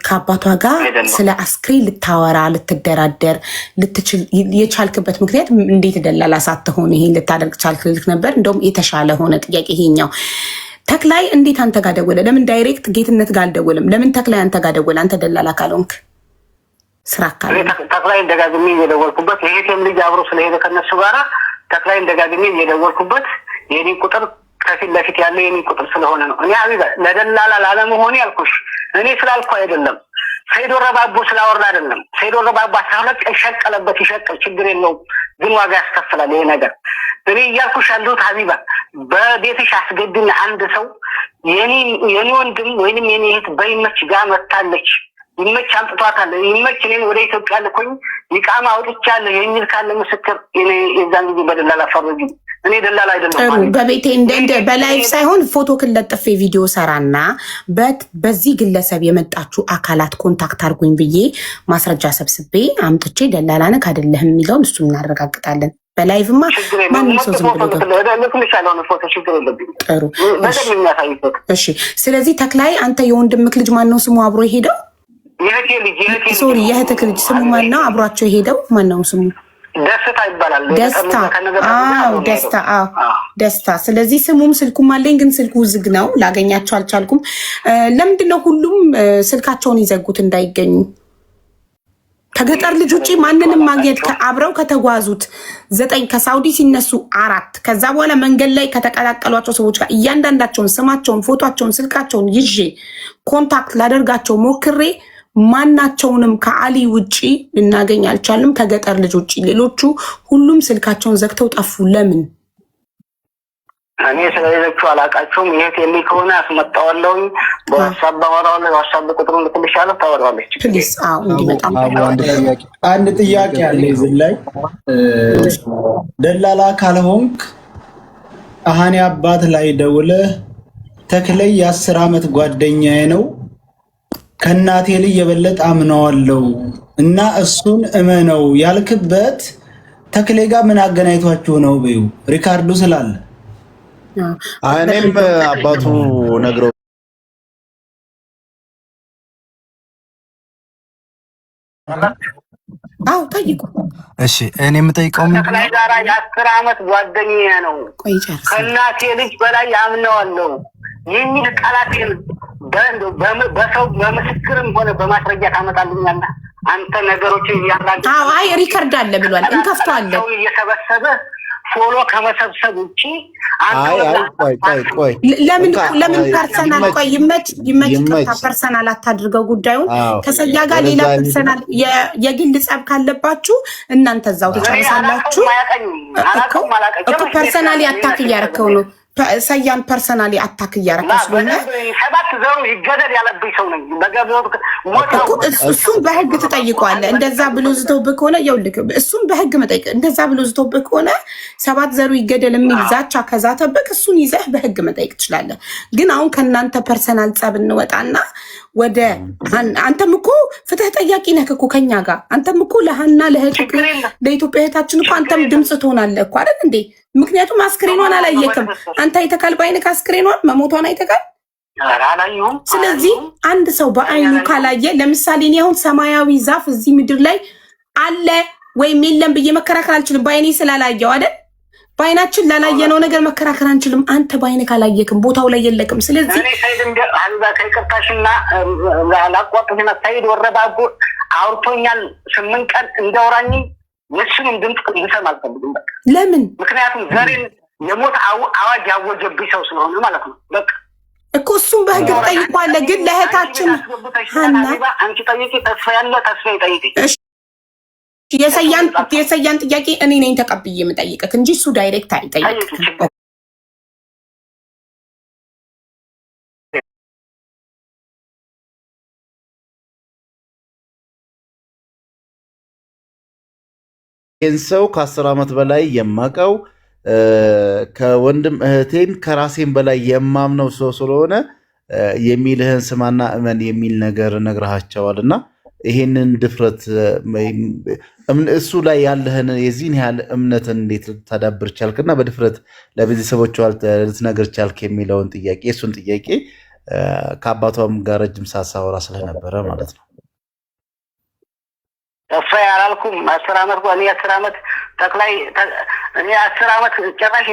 ከአባቷ ጋር ስለ አስክሬን ልታወራ ልትደራደር ልትችል የቻልክበት ምክንያት እንዴት ደላላ ሳትሆን ይሄን ልታደርግ ቻልክ ልልክ ነበር። እንደውም የተሻለ ሆነ ጥያቄ ይሄኛው። ተክላይ እንዴት አንተ ጋር ደወለ? ለምን direct ጌትነት ጋር አልደወለም? ለምን ተክላይ አንተ ጋር ደወለ? አንተ ደላላ ካልሆንክ ስራ ካለ ተክላይን ደጋግሜ እየደወልኩበት የኤቲኤም ልጅ አብሮ ስለሄደ ከነሱ ጋራ ተክላይን ደጋግሜ እየደወልኩበት የኔ ቁጥር ከፊት ለፊት ያለው የኔ ቁጥር ስለሆነ ነው። እኔ ሀቢባ ለደላላ ላለመሆኔ ያልኩሽ እኔ ስላልኩ አይደለም። ሰይዶ ረባቦ ስላወራ አይደለም። ሰይዶ ረባቦ 12 ቀን ሸቀለበት፣ ይሸቅል ችግር የለውም ግን ዋጋ ያስከፍላል ይሄ ነገር። እኔ እያልኩሽ ያለሁት ሀቢባ በቤትሽ አስገቢና አንድ ሰው የኔ ወንድም ወይንም የኔ እህት በይመች ጋር መታለች፣ ይመች አምጥቷታል፣ ይመች እኔን ወደ ኢትዮጵያ ልኮኝ ይቃማ አውጥቻለሁ የሚል ካለ ምስክር እኔ የዛን ጊዜ በደላላ ፈረጁ። እኔ ደላላ አይደለም። ጥሩ በቤቴ እንደ በ live ሳይሆን ፎቶ ክለጥፌ ቪዲዮ ሰራና በዚህ ግለሰብ የመጣችሁ አካላት contact አድርጉኝ ብዬ ማስረጃ ሰብስቤ አምጥቼ ደላላ ነህ አይደለህም የሚለውን እሱን እናረጋግጣለን። በ live ማ ማንም ሰው ዝም ብሎ ጥሩ። እሺ፣ ስለዚህ ተክላይ አንተ የወንድምክ ልጅ ማነው ስሙ አብሮ የሄደው? Sorry የእህትህ ልጅ ስሙ ማነው? አብሯቸው የሄደው ማነው ስሙ? ደስታ ይባላል። ደስታ። አዎ ደስታ። አዎ ደስታ። ስለዚህ ስሙም ስልኩም አለኝ፣ ግን ስልኩ ዝግ ነው፣ ላገኛቸው አልቻልኩም። ለምንድን ነው ሁሉም ስልካቸውን ይዘጉት እንዳይገኙ? ከገጠር ልጅ ውጭ ማንንም ማግኘት አብረው ከተጓዙት 9 ከሳውዲ ሲነሱ 4 ከዛ በኋላ መንገድ ላይ ከተቀላቀሏቸው ሰዎች ጋር እያንዳንዳቸውን ስማቸውን፣ ፎቶቸውን፣ ስልካቸውን ይዤ contact ላደርጋቸው ሞክሬ ማናቸውንም ከአሊ ውጪ ልናገኝ አልቻልም። ከገጠር ልጅ ውጪ ሌሎቹ ሁሉም ስልካቸውን ዘግተው ጠፉ። ለምን? እኔ ስለሌሎቹ አላውቃቸውም። ይሄት የሚል ከሆነ አስመጣዋለሁኝ። በ WhatsApp አወራዋለሁ። የ WhatsApp ቁጥሩን ልክልሻለሁ፣ ታወራዋለች። Please። አዎ እንዲመጣ አንድ ጥያቄ አለ እዚህ ላይ። ደላላ ካልሆንክ አሃኔ አባት ላይ ደውለህ ተክለይ የ10 ዓመት ጓደኛዬ ነው፣ ከእናቴ ልጅ የበለጠ አምነዋለሁ እና እሱን እመነው ያልክበት ተክሌ ጋር ምን አገናኝቷችሁ ነው? በይው record ኡ ስላለ። እኔም አባቱ ነግረው አዎ ጠይቁ። እሺ እኔ የምጠይቀው ምንድን ነው? ተክላይ ጋራ የ10 ዓመት ጓደኛዬ ነው፣ ቆይ ጨርስ። ከእናቴ ልጅ በላይ አምነዋለሁ የሚል ቃላቴን በሰው በምስክርም ሆነ በማስረጃ ታመጣልኛለህ? አንተ ነገሮችን እያራገ አዎ አይ record አለ ብሏል። እንከፍተዋለን። ሰውን እየሰበሰበ follow ከመሰብሰብ ውጭ አንተ አይ አይ ቆይ ቆይ ቆይ ለምን እንካ፣ ለምን personal ይመች ቆይ ይመች ይመች ይመች። ይቅርታ፣ personal አታድርገው ጉዳዩን። አዎ ከሰያ ጋር ሌላ ወደዛ personal የግል ጸብ ካለባችሁ እናንተ እዛው ትጨርሳላችሁ። እኮ እኮ personally attack እያረከው ነው። ሰያን personally attack እያረከው ስለሆነ ሰባት ዘሩ ይገደል ያለብኝ ሰው ነኝ። ሞት እኮ እሱም በህግ ትጠይቀዋለህ። እንደዛ ብሎ ዝቶብህ ከሆነ ይኸውልህ፣ እሱም በህግ መጠየቅ፣ እንደዛ ብሎ ዝቶብህ ከሆነ ሰባት ዘሩ ይገደል የሚል ዛቻ ከዛተብህ እሱን ይዘህ በህግ መጠየቅ ትችላለህ። ግን አሁን ከእናንተ personal ጸብ እንወጣና ወደ አንተም እኮ ፍትህ ጠያቂ ነህ እኮ ከኛ ጋር። አንተም እኮ ለሀና ለእህቱ ችግር የለም። ለኢትዮጵያ እህታችን እኮ አንተም ድምፅ ትሆናለህ እኮ አይደል እንዴ? ምክንያቱም አስክሬኗን አላየክም። አንተ አይተካል? በአይንህ አስክሬኗን መሞቷን አይተካል? ኧረ አላየሁም። ስለዚህ አንድ ሰው በአይኑ ካላየ፣ ለምሳሌ እኔ አሁን ሰማያዊ ዛፍ እዚህ ምድር ላይ አለ ወይም የለም ብዬ መከራከር አልችልም፣ በአይኔ ስላላየው አይደል? በአይናችን ላላየነው ነገር መከራከር አንችልም። አንተ በአይን ካላየክም ቦታው ላይ የለክም። ስለዚህ እኔ ሰይድ እንደ ሀቢባ ከይቅርታሽና ላቋርጥሽና ሰይድ ወረባቦ አውርቶኛል። 8 ቀን እንዳወራኝ የእሱንም ድምፅ ልሰማ አልፈልግም። በቃ ለምን? ምክንያቱም ዘሬን የሞት አዋጅ ያወጀብኝ ሰው ስለሆነ ማለት ነው። በቃ እኮ እሱም በህግ ትጠይቀዋለህ። ግን ለእህታችን ሀና ሀቢባ አንቺ ጠይቂ፣ ተስፋ ያለ ተስፋ ይጠይቂ። እሺ፣ የሰያን ጥያቄ እኔ ነኝ ተቀብዬ የምጠይቅህ እንጂ እሱ direct አይጠይቅህም። ይህን ሰው ከ10 ዓመት በላይ የማውቀው፣ ከወንድም እህቴም ከራሴም በላይ የማምነው ሰው ስለሆነ የሚልህን ስማና እመን የሚል ነገር ነግረሃቸዋል። እና ይሄንን ድፍረት እሱ ላይ ያለህን የዚህን ያህል እምነትን እንዴት ልታዳብር ቻልክ እና በድፍረት ለቤተሰቦቿ ልትነግር ቻልክ የሚለውን ጥያቄ፣ የእሱን ጥያቄ ከአባቷም ጋር ረጅም ሰዓት ሳወራ ስለነበረ ማለት ነው። ተስፋ አላልኩም። 10 ዓመት እኔ 10 ዓመት ተክላይ እኔ 10 ዓመት ጭራሽ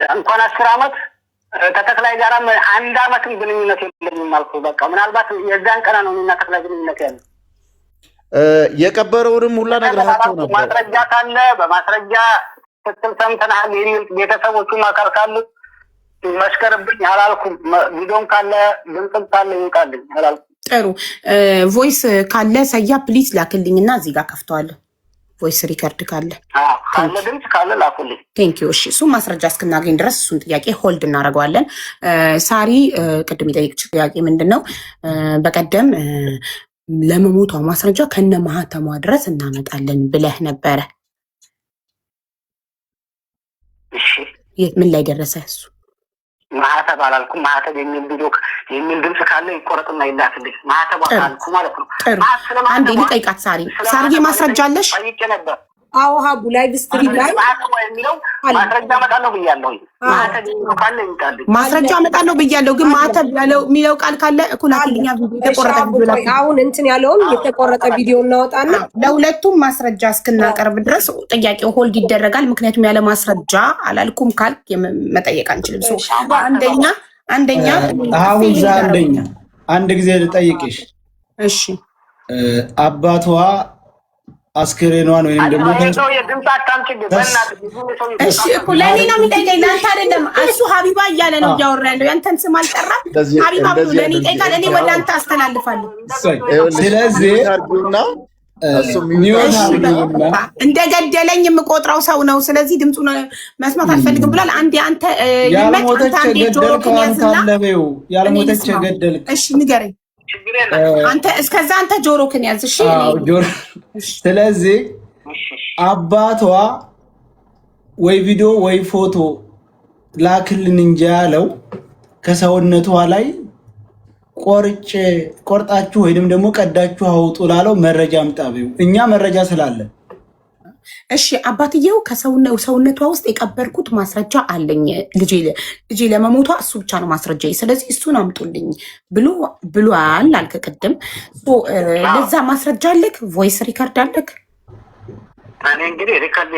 እንኳን 10 ዓመት ከተክላይ ጋር አንድ አመትም ግንኙነት የለኝም አልኩ። በቃ ምናልባት የዛን ቀና ነው እኔና ተክላይ ግንኙነት ያለ። የቀበረውንም ሁላ ነግረሃቸው ነበር። ማስረጃ ካለ በማስረጃ ስትል ሰምተናል የሚል ቤተሰቦቹም አካል ካሉ መስከርብኝ አላልኩም። ቪዲዮም ካለ ድምፅም ካለ ይውጣልኝ አላልኩም። ጥሩ፣ voice ካለ ሰያ please ላክልኝ እና እዚህ ጋር ከፍተዋለሁ። Voice record ካለ ካለ ድምፅ ካለ ላኩልኝ። Thank you። እሺ፣ እሱን ማስረጃ እስክናገኝ ድረስ እሱን ጥያቄ hold እናደርገዋለን። ሳሪ ቅድም የጠየቅች ጥያቄ ምንድን ነው? በቀደም ለመሞቷ ማስረጃ ከነ ማህተሟ ድረስ እናመጣለን ብለህ ነበረ። እሺ። ምን ላይ ደረሰ እሱ? ማህተብ አላልኩም። ማህተብ የሚል ቪዲዮ የሚል ድምፅ ካለ ይቆረጥና ይላክልኝ። ማህተብ አላልኩ ማለት ነው። ጥሩ፣ አንዴ ልጠይቃት። ሳሪ፣ ሳሪዬ ማስረጃ አለሽ? ጠይቄ ነበር። አዎ ሀቡ live stream ላይ ማህተቧ የሚለው ማስረጃ አመጣለሁ ብያለሁ። ማህተብ የሚለው ካለ ይምጣልኝ። ማስረጃ አመጣለሁ ብያለሁ፣ ግን ማህተብ ያለው የሚለው ቃል ካለ እኮ ላክልኛ። ቪዲዮ የተቆረጠ ቪዲዮ ላክልኝ። አሁን እንትን ያለውን የተቆረጠ ቪዲዮ እናወጣና ለሁለቱም ማስረጃ እስክናቀርብ ድረስ ጥያቄው hold ይደረጋል። ምክንያቱም ያለ ማስረጃ አላልኩም ካልክ መጠየቅ አንችልም። So አንደኛ አሁን እዛ አንደኛ አንድ ጊዜ ልጠይቅሽ። እሺ። አባቷ አስክሬኗን ወይም ደግሞ ድምፅ አታምጪልኝ በእናትህ። እሺ እኮ ለእኔ ነው የሚጠይቀኝ፣ ለአንተ አይደለም። እሱ ሀቢባ እያለ ነው እያወራ ያለው። ያንተን ስም አልጠራም። ሀቢባ ብሎ ለእኔ ይጠይቃል፣ እኔ ወደ አንተ አስተላልፋለሁ። ስለዚህ አድርጊውና እሱ mute እንደገደለኝ የምቆጥረው ሰው ነው። ስለዚህ ድምፁን መስማት አልፈልግም ብሏል። አንዴ አንተ ያልሞተች የገደልከው አንተ አለ በይው። ያልሞተች የገደልክ እሺ፣ ንገረኝ አንተ። እስከዛ አንተ ጆሮክን ያዝ። እሺ። ስለዚህ አባቷ ወይ ቪዲዮ ወይ ፎቶ ላክልን እንጂ ያለው ከሰውነቷ ላይ ቆርጬ ቆርጣችሁ ወይንም ደግሞ ቀዳችሁ አውጡ ላለው መረጃ አምጣ በይው። እኛ መረጃ ስላለን እሺ አባትየው ከሰውነቷ ውስጥ የቀበርኩት ማስረጃ አለኝ፣ ልጄ ለመሞቷ እሱ ብቻ ነው ማስረጃ፣ ስለዚህ እሱን አምጡልኝ ብሎ ብሏል አልክ ቅድም። ለዛ ማስረጃ አለክ? Voice record አለክ? እኔ እንግዲህ record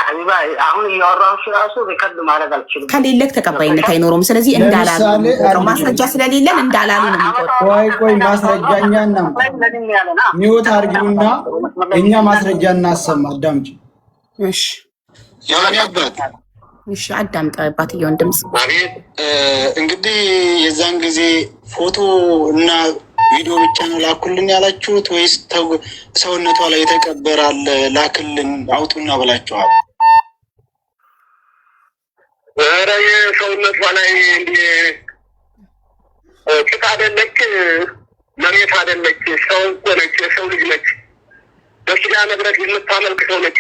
ሀቢባ አሁን እያወራሁሽ ራሱ record ማድረግ አልችልም። ከሌለክ ተቀባይነት አይኖረውም። ስለዚህ እንዳላሉ ማስረጃ ስለሌለን እንዳላሉ ነው የሚቆጥረው። ቆይ ቆይ ማስረጃ እኛ እናምጣ። Mute አድርጊውና እኛ ማስረጃ እናሰማ። አዳምጪ። እሺ አባት እሺ፣ አዳምጥ አባትየውን ድምፅ። አቤት። እንግዲህ የዛን ጊዜ ፎቶ እና ቪዲዮ ብቻ ነው ላኩልን ያላችሁት ወይስ ሰውነቷ ላይ የተቀበረ አለ ላክልን አውጡና ብላችኋል? ኧረ የሰውነቷ ላይ እንደ ጭቃ አይደለች፣ መሬት አይደለች፣ ሰው እኮ ነች፣ የሰው ልጅ ነች። በኪዳነ ምሕረት የምታመልክ ሰው ነች።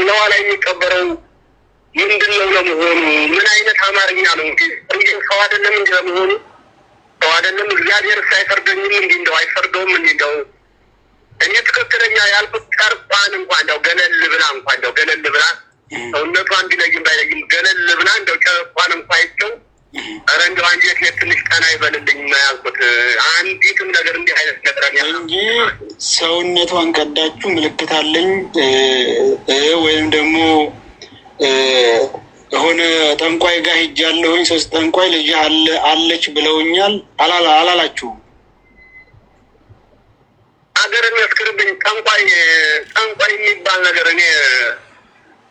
ለዋ ላይ የሚቀበረው ምንድን ነው ለመሆኑ? ምን አይነት አማርኛ ነው? እንዲ ሰው አይደለም እንዲ ለመሆኑ ሰው አይደለም። እግዚአብሔር አይፈርደኝም እንዲ እንደው አይፈርደውም እንዲ እንደው እኔ ትክክለኛ ያልኩት ጨርቋን እንኳ እንደው ገለል ብላ እንኳ እንደው ገለል ብላ ሰውነቷ እንዲለይም ባይለይም ገለል ብላ እንደው ጨርቋን እንኳ አይቼው ኧረ እንደው አንጀቴ ትንሽ ቀና ይበልልኝ ያልኩት አንዲትም ነገር እንዲህ አይነት ነገር እንጂ ሰውነቷን ቀዳችሁ ምልክት አለኝ ወይም ደግሞ የሆነ ጠንቋይ ጋር ሄጃለሁኝ ሶስት ጠንቋይ ልጅ አለች ብለውኛል አላላችሁም? ሀገር የሚያስክርብኝ ጠንቋይ ጠንቋይ የሚባል ነገር እኔ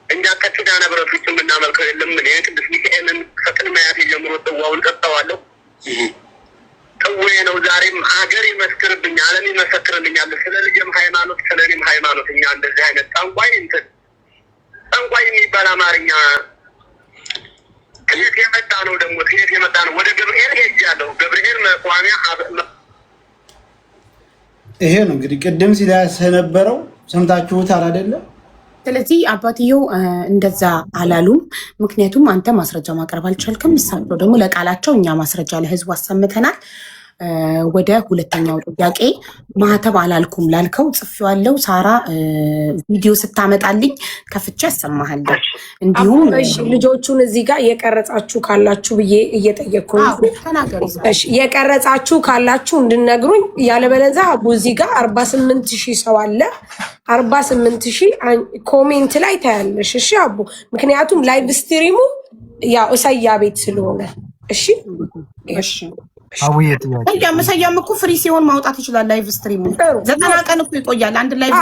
እኛ ከኪዳነ ምሕረት ውጭ የምናመልከው የለም። እኔ ቅዱስ ሚካኤልን ከቅድመ አያቴ ጀምሮ ጽዋውን ጠጥተዋለሁ። ጽዌ ነው። ዛሬም ሀገር ይመስክርብኝ፣ ዓለም ይመሰክርልኛል። ስለ ልጄም ሃይማኖት ስለ እኔም ሃይማኖት እኛ እንደዚህ አይነት ጠንቋይ እንትን ጠንቋይ የሚባል አማርኛ ከየት የመጣ ነው? ደግሞ ከየት የመጣ ነው? ወደ ገብርኤል ሄጃለሁ። ገብርኤል መቋሚያ ይሄ ነው እንግዲህ ቅድም ሲላስ የነበረው ሰምታችሁታል አይደለም? ስለዚህ አባትየው እንደዛ አላሉም። ምክንያቱም አንተ ማስረጃ ማቅረብ አልቻልክም። እሳቸው ደግሞ ለቃላቸው እኛ ማስረጃ ለህዝቡ አሰምተናል። ወደ ሁለተኛው ጥያቄ ማህተብ አላልኩም ላልከው ጽፌዋለሁ። ሳራ ቪዲዮ ስታመጣልኝ ከፍቼ አሰማሃለሁ። እንዲሁም ልጆቹን እዚህ ጋር የቀረጻችሁ ካላችሁ ብዬ እየጠየቅኩ ተናገሩ። የቀረጻችሁ ካላችሁ እንድነግሩኝ፣ ያለበለዚያ አቡ እዚህ ጋር 48,000 ሰው አለ። 48,000 comment ላይ ታያለሽ። እሺ አቡ፣ ምክንያቱም live stream ኡ ያው እሰያ ቤት ስለሆነ። እሺ እሺ። ሰያም እኮ free ሲሆን ማውጣት ይችላል። Live stream ኡ 90 ቀን እኮ ይቆያል። አንድ live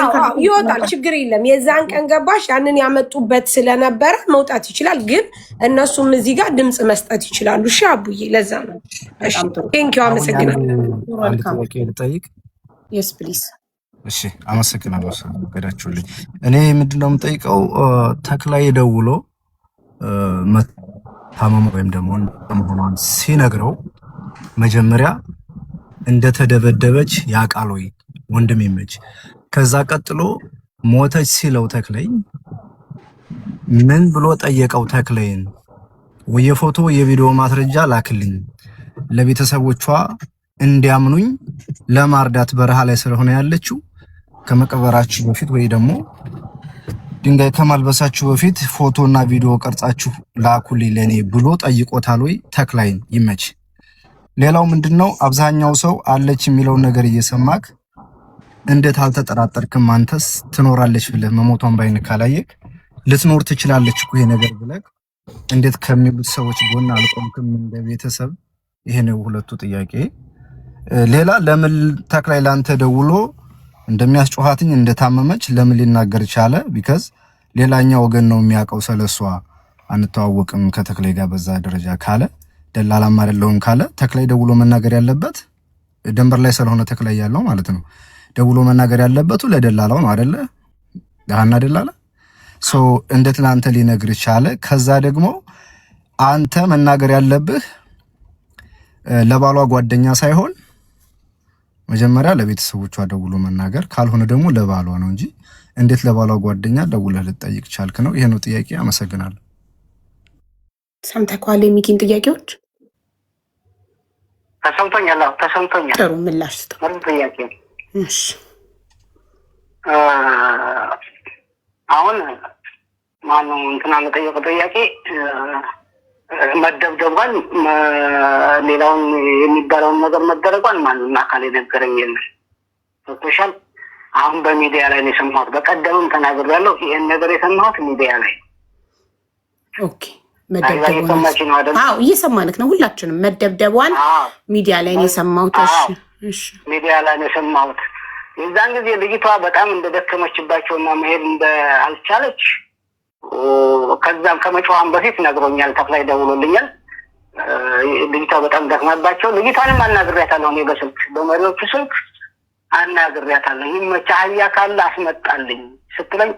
ይወጣል፣ ችግር የለም። የዛን ቀን ገባሽ፣ ያንን ያመጡበት ስለነበረ መውጣት ይችላል። ግን እነሱም እዚህ ጋር ድምፅ መስጠት ይችላሉ። እሺ አቡዬ፣ ለዛ ነው። Thank you፣ አመሰግናለሁ። አንድ ጥያቄ ልጠይቅ። Yes please። እሺ፣ አመሰግናለሁ ስለፈቀዳችሁልኝ። እኔ ምንድነው የምጠይቀው ተክላይ ደውሎ መታመሙ ወይም ደግሞ መሆኗን ሲነግረው መጀመሪያ እንደተደበደበች ያውቃል ወይ ወንድም ይመች። ከዛ ቀጥሎ ሞተች ሲለው ተክለይ ምን ብሎ ጠየቀው ተክለይን? ወይ የፎቶ የቪዲዮ ማስረጃ ላክልኝ ለቤተሰቦቿ እንዲያምኑኝ ለማርዳት በረሃ ላይ ስለሆነ ያለችው ከመቀበራችሁ በፊት ወይ ደግሞ ድንጋይ ከማልበሳችሁ በፊት ፎቶና ቪዲዮ ቀርጻችሁ ላኩልኝ ለኔ ብሎ ጠይቆታል ወይ ተክላይን? ይመች። ሌላው ምንድነው አብዛኛው ሰው አለች የሚለውን ነገር እየሰማክ እንዴት አልተጠራጠርክም? አንተስ ትኖራለች ብለህ መሞቷን ባይን ካላየክ ልትኖር ትችላለች እኮ ይሄ ነገር ብለህ እንዴት ከሚሉት ሰዎች ጎን አልቆምክም እንደ ቤተሰብ? ይሄ ነው ሁለቱ ጥያቄ። ሌላ ለምን ተክላይ ላንተ ደውሎ እንደሚያስጮሃትኝ እንደታመመች ለምን ሊናገር ቻለ? Because ሌላኛው ወገን ነው የሚያውቀው ስለሷ፣ አንተዋወቅም ከተክላይ ጋር በዛ ደረጃ ካለ፣ ደላላም አይደለሁም ካለ ተክላይ ደውሎ መናገር ያለበት ደንበር ላይ ስለሆነ ተክላይ ያለው ማለት ነው። ደውሎ መናገር ያለበቱ ለደላላው ነው አደለ? ሀና ደላላ so እንዴት ለአንተ ሊነግር ቻለ? ከዛ ደግሞ አንተ መናገር ያለብህ ለባሏ ጓደኛ ሳይሆን መጀመሪያ ለቤተሰቦቿ ደውሎ መናገር፣ ካልሆነ ደግሞ ለባሏ ነው እንጂ እንዴት ለባሏ ጓደኛ ደውለህ ልትጠይቅ ቻልክ ነው። ይሄ ነው ጥያቄ። አመሰግናለሁ። ሰምተኸዋል የሚኪን ጥያቄዎች? ተሰምቶኛል። አዎ ተሰምቶኛል። ጥሩ ምላሽ ስጠው። ምርጥ ጥያቄ። እሺ። አሁን ማነው እንትና ለጠየቀው ጥያቄ መደብደቧን ሌላውን የሚባለውን ነገር መደረጓን ማንም አካል የነገረኝ የለም። ገብቶሻል? አሁን በሚዲያ ላይ ነው የሰማሁት። በቀደምም ተናግሬያለሁ። ይሄን ነገር የሰማሁት ሚዲያ ላይ። Okay፣ መደብደቧን እየሰማች ነው አይደል? አዎ እየሰማንክ ነው። ሁላችንም መደብደቧን ሚዲያ ላይ ነው የሰማሁት። እሺ እሺ። ሚዲያ ላይ ነው የሰማሁት። የዛን ጊዜ ልጅቷ በጣም እንደደከመችባቸውና መሄድ እንዳልቻለች ከዛም ከመጮኋን በፊት ነግሮኛል። ተክላይ ደውሎልኛል። ልጅቷ በጣም ደክማባቸው፣ ልጅቷንም አናግሬያታለሁ። እኔ በስልክ በመሪዎቹ ስልክ አናግሬያታለሁ። ይመችህ አህያ ካለ አስመጣልኝ ስትለኝ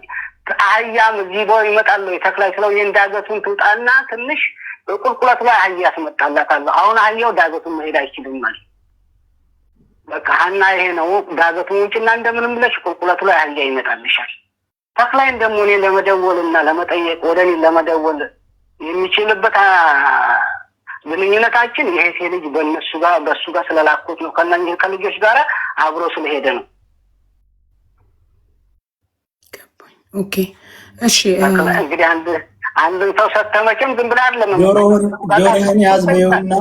አህያም እዚህ ቦ ይመጣል ወይ ተክላይ ስለው ይሄን ዳገቱን ትውጣና ትንሽ በቁልቁለቱ ላይ አህያ አስመጣላታለሁ። አሁን አህያው ዳገቱን መሄድ አይችልም ማለት በቃ ሀና ይሄ ነው ዳገቱን ውጭና እንደምንም ብለሽ ቁልቁለቱ ላይ አህያ ይመጣልሻል። ተክላይን ደግሞ እኔ ለመደወልና ለመጠየቅ ወደ እኔ ለመደወል የሚችልበት ግንኙነታችን ይሄ ልጅ በእነሱ ጋር በእሱ ጋር ስለላኩት ነው። ከእነኝህ ከልጆች ጋር አብሮ ስለሄደ ነው። Okay እሺ። እንግዲህ አንድን ሰው ሰተህ መቼም ዝም ብለህ አይደለም። ጆሮህን ያዝ በይውና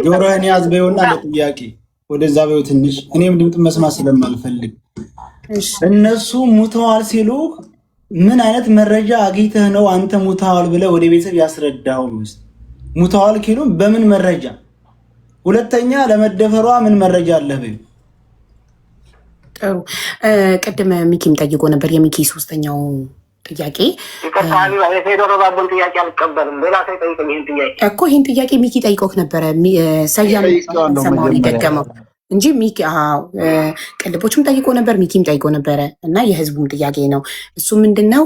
ጆሮህን ያዝ በይውና ለጥያቄ ወደዛ በይው ትንሽ እኔም ድምፅ መስማት ስለማልፈልግ እነሱ ሙተዋል ሲሉ ምን አይነት መረጃ አግኝተህ ነው አንተ ሙተዋል ብለህ ወደ ቤተሰብ ያስረዳኸው? ሙተዋል ኪሉ በምን መረጃ? ሁለተኛ ለመደፈሯ ምን መረጃ አለህ በይው። ጥሩ። ቅድም ሚኪም ጠይቆ ነበር። የሚኪ ሶስተኛው ጥያቄ ይቅርታ የቴዎድሮ ባቦን ጥያቄ አልቀበልም። ሌላ ሰው ይጠይቀኝ ይህን ጥያቄ እኮ ይህን ጥያቄ ሚኪ ጠይቆክ ነበረ። ሰያም ሰማውን የደገመው እንጂ ሚኪ ቅልቦችም ጠይቆ ነበር፣ ሚኪም ጠይቆ ነበረ እና የህዝቡም ጥያቄ ነው። እሱ ምንድን ነው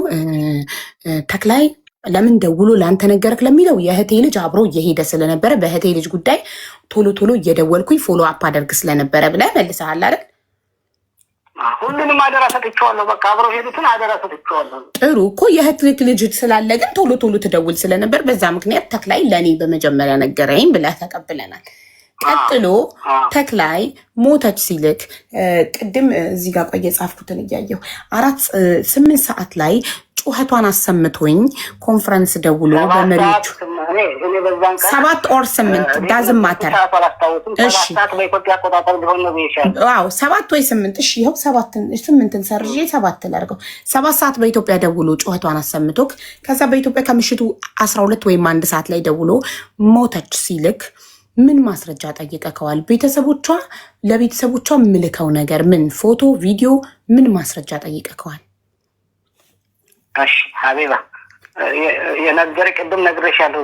ተክላይ ለምን ደውሎ ለአንተ ነገረክ ለሚለው የእህቴ ልጅ አብሮ እየሄደ ስለነበረ በእህቴ ልጅ ጉዳይ ቶሎ ቶሎ እየደወልኩኝ follow up አደርግ ስለነበረ ብለህ መልሰሃል አይደል? ሁሉንም አደራ ሰጥቼዋለሁ። በቃ አብረው ሄዱትን አደራ ሰጥቼዋለሁ። ጥሩ እኮ የእህት ልጅ ስላለ ግን ቶሎ ቶሎ ትደውል ስለነበር በዛ ምክንያት ተክላይ ለእኔ በመጀመሪያ ነገረኝ ብለህ ተቀብለናል። ቀጥሎ ተክላይ ሞተች ሲልክ ቅድም እዚህ ጋር ቆይ የጻፍኩትን እያየሁ 4 8 ሰዓት ላይ ጩኸቷን አሰምቶኝ ኮንፈረንስ ደውሎ በመሪዎቹ 7 or 8 doesn't matter። እሺ አዎ 7 ወይ 8፣ እሺ ይኸው 8ን ሰርዤ 7 ላድርገው። 7 ሰዓት በኢትዮጵያ ደውሎ ጩኸቷን አሰምቶክ ከዛ በኢትዮጵያ ከምሽቱ 12 ወይም 1 ሰዓት ላይ ደውሎ ሞተች ሲልክ ምን ማስረጃ ጠይቀከዋል? ቤተሰቦቿ ለቤተሰቦቿ የምልከው ነገር ምን ፎቶ፣ ቪዲዮ፣ ምን ማስረጃ ጠይቀከዋል? እሺ ሀቢባ የነገረ ቅድም ነግሬሻለሁ።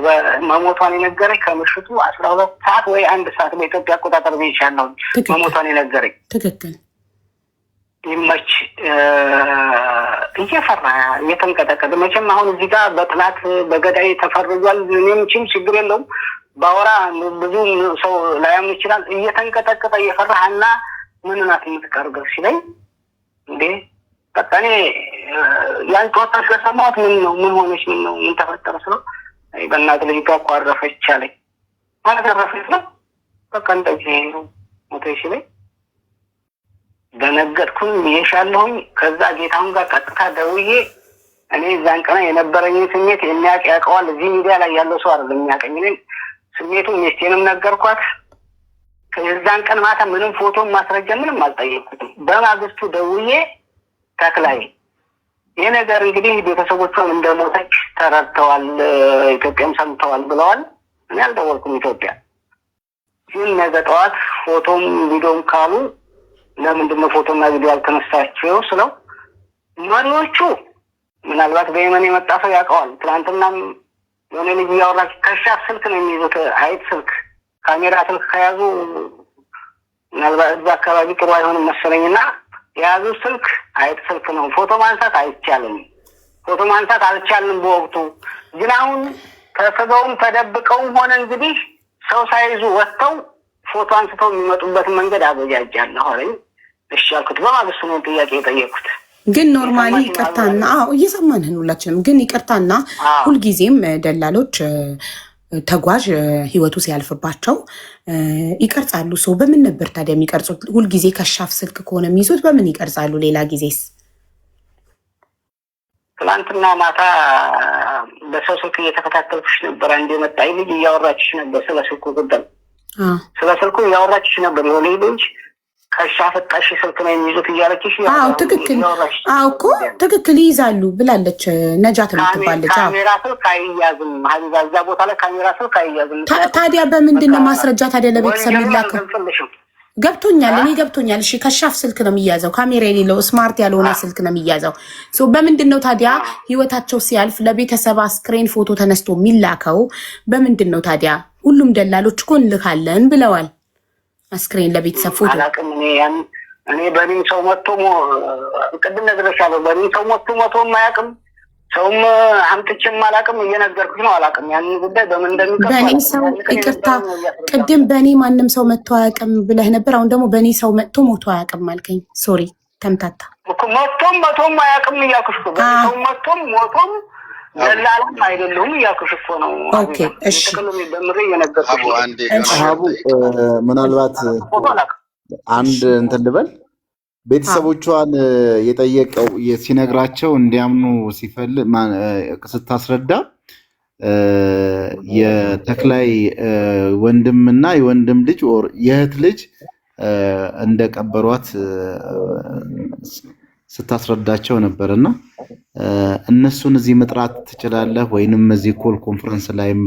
መሞቷን የነገረኝ ከምሽቱ 12 ሰዓት ወይ 1 ሰዓት በኢትዮጵያ አቆጣጠር ብዬሻለሁ። መሞቷን የነገረኝ ትክክል። ይመች እየፈራ እየተንቀጠቀጠ መቼም አሁን እዚህ ጋር በጥላት በገዳይ ተፈርጇል። እኔም ችም ችግር የለውም ባወራ ብዙ ሰው ላያምን ይችላል። እየተንቀጠቀጠ እየፈራ እና ምን ናት የምትቀርገው ሲለኝ እንዴ በቃ እኔ ያን ጨዋታ ስለሰማሁት ምን ነው ምን ሆነች ምን ነው ምን ተፈጠረ ስለው በእናትህ ልጅቷ እኮ አረፈች አለኝ። ማለት አረፈች ነው በቃ እንደዚህ ነው ሞተች ሲለኝ ደነገጥኩኝ። ብዬሻለሁኝ። ከዛ ጌታሁን ጋር ቀጥታ ደውዬ እኔ እዛን ቀን የነበረኝን ስሜት የሚያውቅ ያውቀዋል። እዚህ ሚዲያ ላይ ያለው ሰው አይደለም የሚያውቀኝ። እኔን ስሜቱን ሚስቴንም ነገርኳት። የዛን ቀን ማታ ምንም ፎቶ ማስረጃ ምንም አልጠየቅኩትም። በማግስቱ ደውዬ ተክላይ ይህ ነገር እንግዲህ ቤተሰቦቿም እንደሞተች ተረድተዋል፣ ኢትዮጵያም ሰምተዋል ብለዋል። እኔ አልደወልኩም ኢትዮጵያ። ግን ነገ ጠዋት ፎቶም ቪዲዮም ካሉ ለምንድን ነው ፎቶና ቪዲዮ ያልተነሳችው ስለው መሪዎቹ ምናልባት በየመን የመጣ ሰው ያውቀዋል። ትናንትናም የሆነ ልጅ እያወራች ከሻፍ ስልክ ነው የሚይዙት፣ አይጥ ስልክ፣ ካሜራ ስልክ ከያዙ ምናልባት እዛ አካባቢ ጥሩ አይሆንም መሰለኝና የያዙት ስልክ አይጥ ስልክ ነው። ፎቶ ማንሳት አይቻልም። ፎቶ ማንሳት አልቻልንም በወቅቱ ግን አሁን ተስበውም ተደብቀውም ሆነ እንግዲህ ሰው ሳይዙ ወጥተው ፎቶ አንስተው የሚመጡበትን መንገድ አበጃጃለሁ አለኝ። እሺ አልኩት። በማግስቱ ነው ጥያቄ የጠየኩት። ግን normally ይቅርታና፣ አዎ እየሰማንህን ሁላችንም። ግን ይቅርታና ሁልጊዜም ደላሎች ተጓዥ ህይወቱ ሲያልፍባቸው ይቀርጻሉ። ሰው በምን ነበር ታዲያ የሚቀርጹት? ሁልጊዜ ከሻፍ ስልክ ከሆነ የሚይዙት በምን ይቀርጻሉ? ሌላ ጊዜስ? ትናንትና ማታ በሰው ስልክ እየተከታተልኩሽ ነበር። አንድ የመጣኝ ልጅ እያወራችሽ ነበር ስለ ስልኩ ጉዳይ፣ ስለ ስልኩ እያወራችሽ ነበር። የሆነ ልጅ ከሻፍ ጠሽ ስልክ ነው የሚይዙት እያለችሽ። አዎ ትክክል። አዎ እኮ ትክክል ይይዛሉ ብላለች ነጃት የምትባለች። ካሜራ ስልክ አይያዝም ሀቢባ፣ እዛ ቦታ ላይ ካሜራ ስልክ አይያዝም። ታዲያ በምንድን ነው ማስረጃ ታዲያ ለቤተሰብ የሚላከው? ገብቶኛል፣ እኔ ገብቶኛል። እሺ ከሻፍ ስልክ ነው የሚያዘው፣ ካሜራ የሌለው smart ያልሆነ ስልክ ነው የሚያዘው። በምንድን ነው ታዲያ ህይወታቸው ሲያልፍ ለቤተሰብ አስክሬን ፎቶ ተነስቶ የሚላከው በምንድን ነው ታዲያ? ሁሉም ደላሎች እኮ እንልካለን ብለዋል። አስክሬን ለቤተሰብ ፎቶ አላውቅም። እኔ በእኔም ሰው መጥቶ ቅድም ነግሬሻለሁ። በእኔም ሰው መጥቶ ሞቶም አያውቅም። ሰውም አምጥቼም አላውቅም። እየነገርኩሽ ነው። አላውቅም ያንን ጉዳይ በምን እንደሚቀር። በእኔ ሰው ይቅርታ፣ ቅድም በእኔ ማንም ሰው መጥቶ አያውቅም ብለህ ነበር። አሁን ደግሞ በእኔ ሰው መጥቶ ሞቶ አያውቅም አልከኝ። Sorry ተምታታ። መጥቶም መቶም አያውቅም እያልኩሽ እኮ። በእኔ ሰው መጥቶም ሞቶም ደላላም አይደለሁም እያልኩሽ እኮ ነው። Okay እሺ። ሀቡ ምናልባት አንድ እንትን ልበል። ቤተሰቦቿን የጠየቀው ሲነግራቸው እንዲያምኑ ሲፈልግ ስታስረዳ የተክላይ ወንድምና የወንድም ልጅ or የእህት ልጅ እንደቀበሯት ስታስረዳቸው ነበር። እና እነሱን እዚህ መጥራት ትችላለህ ወይንም እዚህ call conference ላይም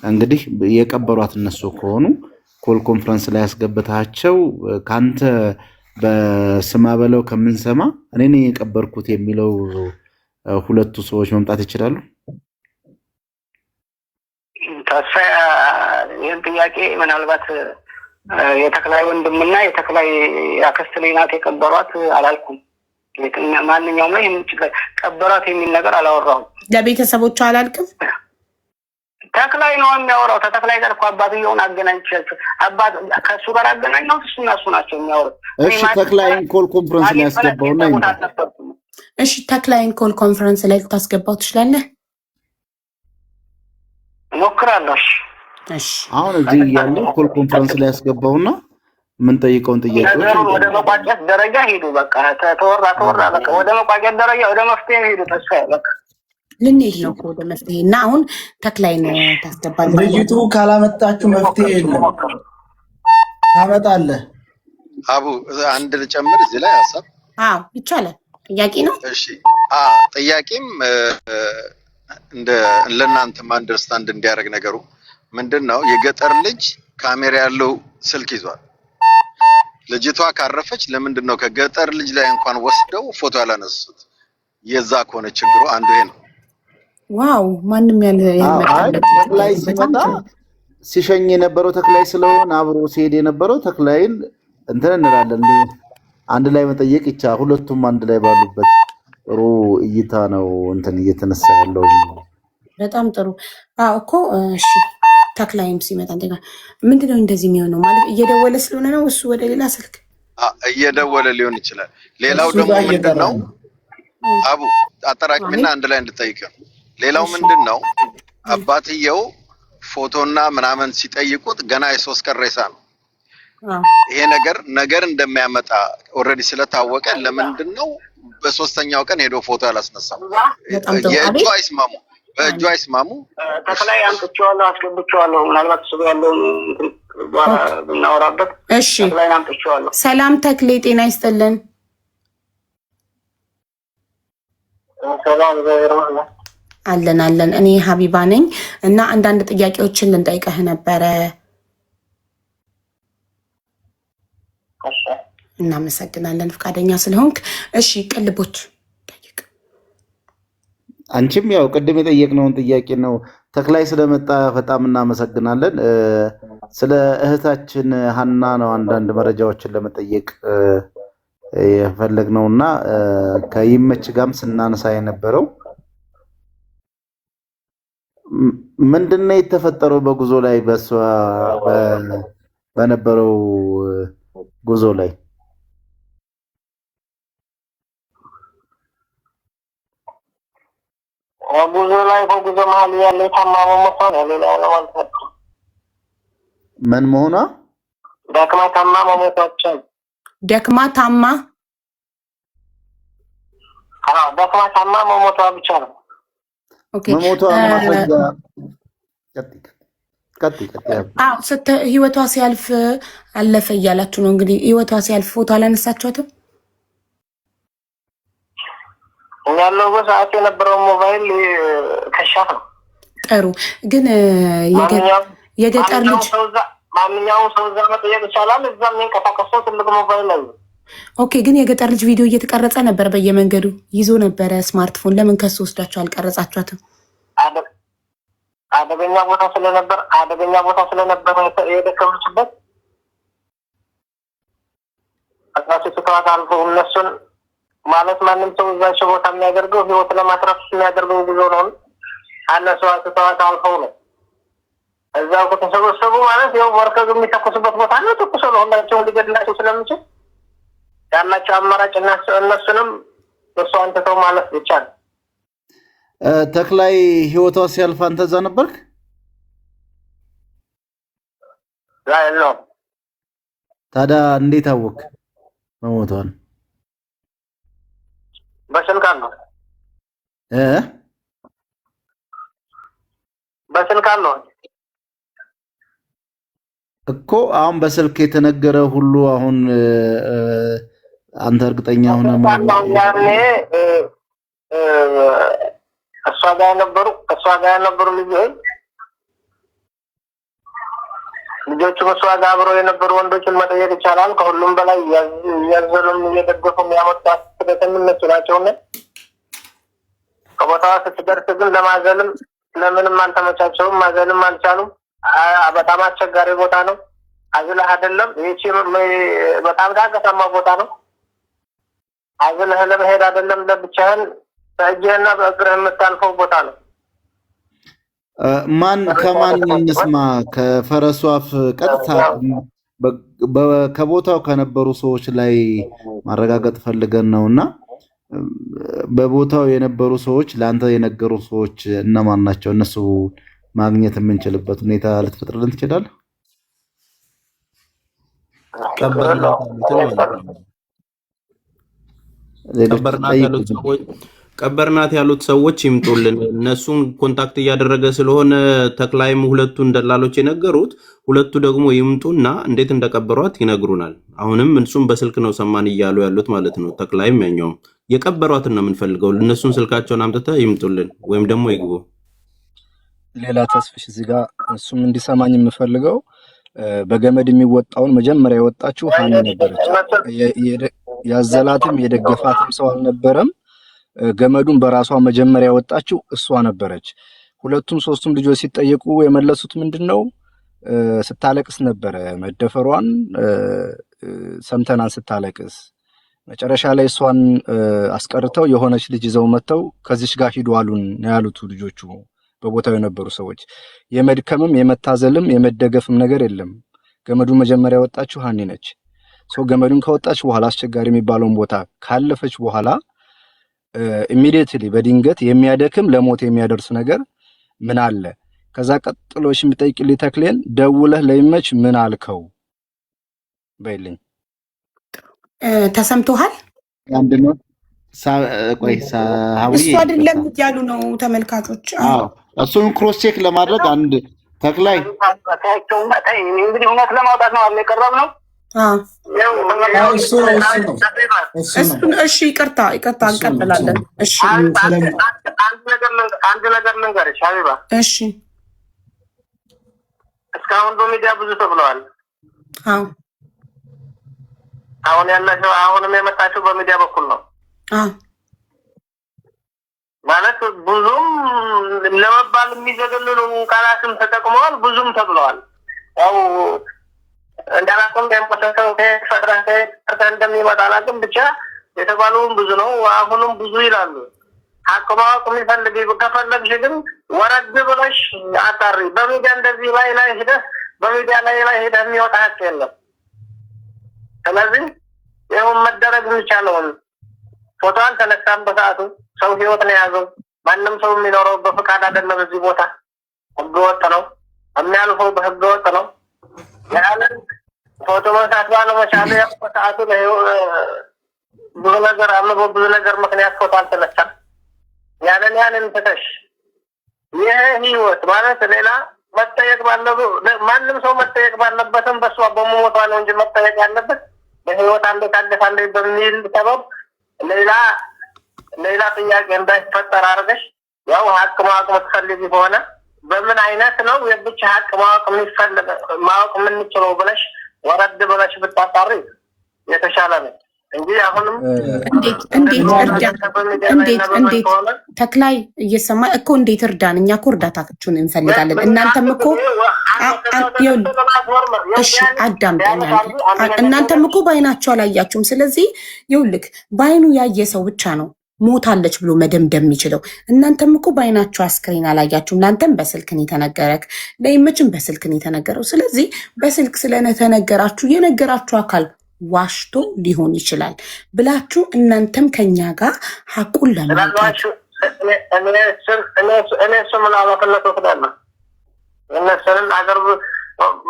እንግዲህ የቀበሯት እነሱ ከሆኑ call conference ላይ ያስገብታቸው ከአንተ በስማ በለው ከምንሰማ እኔ ነኝ የቀበርኩት የሚለው ሁለቱ ሰዎች መምጣት ይችላሉ። ተስፋ ይህን ጥያቄ ምናልባት የተክላይ ወንድምና የተክላይ አክስት ልጅ ናት የቀበሯት አላልኩም። ማንኛውም ላይ ቀበሯት የሚል ነገር አላወራሁም። ለቤተሰቦቹ አላልክም። ተክላይ ነው የሚያወራው። ተተክላይ ጋር እኮ አባትየውን አገናኝቻቸው አባት ከእሱ ጋር አገናኘሁት። እሱና እሱ ናቸው የሚያወሩት። እሺ ተክላይን call conference ላይ ያስገባውና ይምጣ። እሺ ተክላይን call conference ላይ ልታስገባው ትችላለህ። እሞክራለሁ። እሺ አሁን እዚህ እያለ call conference ላይ ያስገባውና የምንጠይቀውን ጥያቄዎች ነገሩን ወደ መቋጨት ደረጃ ሄዱ። በቃ ተወራ ተወራ፣ በቃ ወደ መቋጨት ደረጃ ወደ መፍትሄ ሄዱ። ተስፋ በቃ ልንሄድ ነው እኮ ወደ መፍትሄ እና አሁን ተክላይን ታስገባለህ። ልጅቱ ካላመጣችሁ መፍትሄ የለም። ታመጣለህ። አቡ አንድ ልጨምር እዚህ ላይ ሀሳብ። አዎ ይቻላል። ጥያቄ ነው። እሺ ጥያቄም እንደ ለእናንተም understand እንዲያደርግ ነገሩ ምንድን ነው፣ የገጠር ልጅ ካሜራ ያለው ስልክ ይዟል። ልጅቷ ካረፈች ለምንድን ነው ከገጠር ልጅ ላይ እንኳን ወስደው ፎቶ ያላነሱት? የዛ ከሆነ ችግሩ አንዱ ይሄ ነው። Wow ማንም ያልመጣለት ተክላይ ሲመጣ ሲሸኝ የነበረው ተክላይ ስለሆነ አብሮ ሲሄድ የነበረው ተክላይን እንትን እንላለን። አንድ ላይ መጠየቅ ይቻላል። ሁለቱም አንድ ላይ ባሉበት ጥሩ እይታ ነው እንትን እየተነሳ ያለው። በጣም ጥሩ። አዎ እኮ እሺ። ተክላይም ሲመጣ ምንድነው እንደዚህ የሚሆነው? ማለት እየደወለ ስለሆነ ነው እሱ ወደ ሌላ ስልክ እየደወለ ሊሆን ይችላል። ሌላው ደግሞ ምንድነው አቡ አጠራቅሚና አንድ ላይ እንድጠይቅ ነው። ሌላው ምንድን ነው አባትየው ፎቶና ምናምን ሲጠይቁት ገና የሶስት ቀን ሬሳ ነው። ይሄ ነገር እንደሚያመጣ already ስለታወቀ ለምንድን ነው በሶስተኛው ቀን ሄዶ ፎቶ ያላስነሳው? የእጁ አይስማሙ፣ በእጁ አይስማሙ። ተክላይ አምጥቼዋለሁ፣ አስገብቼዋለሁ። ምናልባት እሱ ያለውን በኋላ ብናወራበት። እሺ፣ ተክላይን አምጥቼዋለሁ። ሰላም ተክሌ፣ ጤና ይስጥልን። ሰላም አለን አለን። እኔ ሀቢባ ነኝ እና አንዳንድ ጥያቄዎችን ልንጠይቀህ ነበረ። እናመሰግናለን ፈቃደኛ ስለሆንክ። እሺ ቅልቦች ጠይቅ። አንቺም ያው ቅድም የጠየቅነውን ጥያቄ ነው። ተክላይ ስለመጣ በጣም እናመሰግናለን። ስለ እህታችን ሀና ነው አንዳንድ መረጃዎችን ለመጠየቅ የፈለግነውና ከይመች ጋም ስናነሳ የነበረው ምንድነው የተፈጠረው በጉዞ ላይ በሷ በነበረው ጉዞ ላይ? ጉዞ ላይ በጉዞ መሀል ያለ ታማ መሞቷ ነው። ሌላ ነው ማለት ነው። ምን መሆኗ? ደክማ ታማ መሞቷቸው። ደክማ ታማ አዎ፣ ደክማ ታማ መሞቷ ብቻ ነው። Okay፣ መሞቷ ማስረጃ ቀጥይ ቀጥይ። አዎ፣ ህይወቷ ሲያልፍ አለፈ እያላችሁ ነው እንግዲህ። ህይወቷ ሲያልፍ ፎቶ አላነሳችኋትም? ያለው በሰዓቱ የነበረው ሞባይል ከሻፍ ነው። ጥሩ ግን የገጠር ልጅ ማንኛውም ሰው እዛ መጠየቅ ይቻላል። እዛ የሚንቀሳቀሰው ትልቅ ሞባይል አለ። Okay፣ ግን የገጠር ልጅ ቪዲዮ እየተቀረጸ ነበር በየመንገዱ ይዞ ነበረ ስማርትፎን። ለምን ከሱ ወስዳችሁ አልቀረጻችኋትም? አደገኛ ቦታ ስለነበር አደገኛ ቦታ ስለነበር የደከመችበት እነሱ ትተዋት አልፎ እነሱን ማለት ማንም ሰው እዛቸው ቦታ የሚያደርገው ህይወት ለማትረፍ የሚያደርገው ጉዞ ነው። እነሱ ትተዋት አልፈው ነው እዛው ከተሰበሰቡ ማለት ያው መርከዙ የሚተኩሱበት ቦታ ነው። ተኩሶ ነው ሁላቸውን ሊገድላቸው ስለሚችል ያላቸው አማራጭ እነሱንም እሷን ትተው ማለፍ ብቻ ነው። ተክላይ ህይወቷ ሲያልፍ አንተ እዛ ነበርክ? የለውም። ታዲያ እንዴት አወክ መሞቷን? በስልክ አለው በስልክ አለው እኮ። አሁን በስልክ የተነገረ ሁሉ አሁን አንተ እርግጠኛ ሆነ ያኔ እሷ ጋር የነበሩ ልጆቹ እሷ ጋር አብረው የነበሩ ወንዶችን መጠየቅ ይቻላል። ከሁሉም በላይ እያዘሉም እየደገፉም ያመጧት ስደትም እነሱ ናቸውና ከቦታዋ ስትደርስ ግን ለማዘልም ለምንም አልተመቻቸውም። ማዘልም አልቻሉም። በጣም አስቸጋሪ ቦታ ነው። አዝለህ አይደለም ይቺ በጣም ዳገታማ ቦታ ነው። አዝለህ ለመሄድ አይደለም ለብቻህን በእጅህና በእግርህ የምታልፈው ቦታ ነው። ማን ከማን እንስማ? ከፈረሱ አፍ ቀጥታ ከቦታው ከነበሩ ሰዎች ላይ ማረጋገጥ ፈልገን ነውና በቦታው የነበሩ ሰዎች ለአንተ የነገሩ ሰዎች እነማን ናቸው? እነሱ ማግኘት የምንችልበት ሁኔታ ልትፈጥርልን ትችላለህ? ቀበርናት ያሉት ሰዎች ይምጡልን። እነሱን contact እያደረገ ስለሆነ ተክላይም ሁለቱን ደላሎች የነገሩት፣ ሁለቱ ደግሞ ይምጡና እንዴት እንደቀበሯት ይነግሩናል። አሁንም እሱም በስልክ ነው ሰማን እያሉ ያሉት ማለት ነው። ተክላይም ያኛውም የቀበሯትን ነው የምንፈልገው። እነሱን ስልካቸውን አምጥተህ ይምጡልን ወይም ደግሞ ይግቡ። ሌላ ተስፍሽ እዚህ ጋር እሱም እንዲሰማኝ የምፈልገው በገመድ የሚወጣውን መጀመሪያ የወጣችው ሀኒ ነበረች። ያዘላትም የደገፋትም ሰው አልነበረም። ገመዱን በራሷ መጀመሪያ የወጣችው እሷ ነበረች። ሁለቱም ሶስቱም ልጆች ሲጠየቁ የመለሱት ምንድን ነው? ስታለቅስ ነበረ። መደፈሯን ሰምተናን ስታለቅስ መጨረሻ ላይ እሷን አስቀርተው የሆነች ልጅ ይዘው መጥተው ከዚች ጋር ሂዱ አሉን ነው ያሉት ልጆቹ፣ በቦታው የነበሩ ሰዎች። የመድከምም የመታዘልም የመደገፍም ነገር የለም። ገመዱን መጀመሪያ የወጣችው ሀኒ ነች። So ገመዱን ከወጣች በኋላ አስቸጋሪ የሚባለውን ቦታ ካለፈች በኋላ immediately በድንገት የሚያደክም ለሞት የሚያደርስ ነገር ምን አለ? ከዛ ቀጥሎሽ የሚጠይቅልኝ ተክሌን ደውለህ ለይመች ምን አልከው በይልኝ። ተሰምቶሃል? አንድ ነው። ቆይ ሀውዬ እሱ አይደለም እያሉ ነው ተመልካቾች። አዎ እሱን cross check ለማድረግ አንድ ተክላይ እንግዲህ እውነት ለማውጣት ነው አለ የቀረብነው። እሱ ነው እሱ ነው እሱ ነው። እሺ ይቅርታ ይቅርታ፣ እንቀጥላለን። እሺ አንድ ነገር ልንገርሽ ሀቢባ። እሺ እስካሁን በሚዲያ ብዙ ተብለዋል። አዎ አሁን ያላቸው አሁንም የመጣችው በሚዲያ በኩል ነው። አዎ ማለት ብዙም ለመባል የሚዘገንኑ ቃላትም ተጠቅመዋል፣ ብዙም ተብለዋል። ያው እንዳላቆ አላውቅም። የሞተ ሰው ከየት ፈጥረህ ከየት ጠርተህ እንደሚመጣ አላውቅም። ብቻ የተባለውም ብዙ ነው። አሁንም ብዙ ይላሉ። ሀቅ ማወቅ የሚፈልግ ከፈለግሽ ግን ወረድ ብለሽ አጣሪ። በሚዲያ እንደዚህ ላይ ላይ ሂደህ በሚዲያ ላይ ላይ ሂደህ የሚወጣ ሀቅ የለም። ስለዚህ ይኸውም መደረግ የሚቻለውን ፎቶ አልተነሳም በሰዓቱ። ሰው ህይወት ነው የያዘው። ማንም ሰው የሚኖረው በፍቃድ አይደለም። እዚህ ቦታ ህገወጥ ነው የሚያልፈው፣ በህገወጥ ነው። ያንን ፎቶ መንሳት ባለመቻሉ ያው በሰዓቱ ብዙ ነገር አምቦ ብዙ ነገር ምክንያት ፎቶ አልተነሳም። ያንን ትተሽ ይሄ ህይወት ማለት ሌላ መጠየቅ ባለበት ማንም ሰው መጠየቅ ባለበትም በእሷ በመሞቷ ነው እንጂ መጠየቅ ያለበት በህይወት አንዴ ታገሳለች በሚል ሰበብ ሌላ ሌላ ጥያቄ እንዳይፈጠር አድርገሽ ያው ሀቅ ማወቅ የምትፈልጊ ከሆነ በምን አይነት ነው የብቻ ሀቅ ማወቅ የሚፈልግ ማወቅ የምንችለው ብለሽ ወረድ ብለሽ ብታጣሪ የተሻለ ነው እንጂ አሁንም እንዴት እንዴት እርዳ እንዴት እንዴት ተክላይ እየሰማ እኮ እንዴት እርዳን? እኛ እኮ እርዳታችሁን እንፈልጋለን። እናንተም እኮ እሺ አዳምጠኝ። እናንተም እኮ በአይናችሁ አላያችሁም። ስለዚህ ይኸውልህ በአይኑ ያየ ሰው ብቻ ነው ሞታለች ብሎ መደምደም የሚችለው። እናንተም እኮ በአይናችሁ አስክሬን አላያችሁም። ለአንተም በስልክ ነው የተነገረክ፣ ለይመችም በስልክ ነው የተነገረው። ስለዚህ በስልክ ስለተነገራችሁ የነገራችሁ አካል ዋሽቶ ሊሆን ይችላል ብላችሁ እናንተም ከኛ ጋር ሀቁን ለማውጣት እኔ እሱ ምን ኃላፊነት ወስዳለሁ? እነሱንም አገር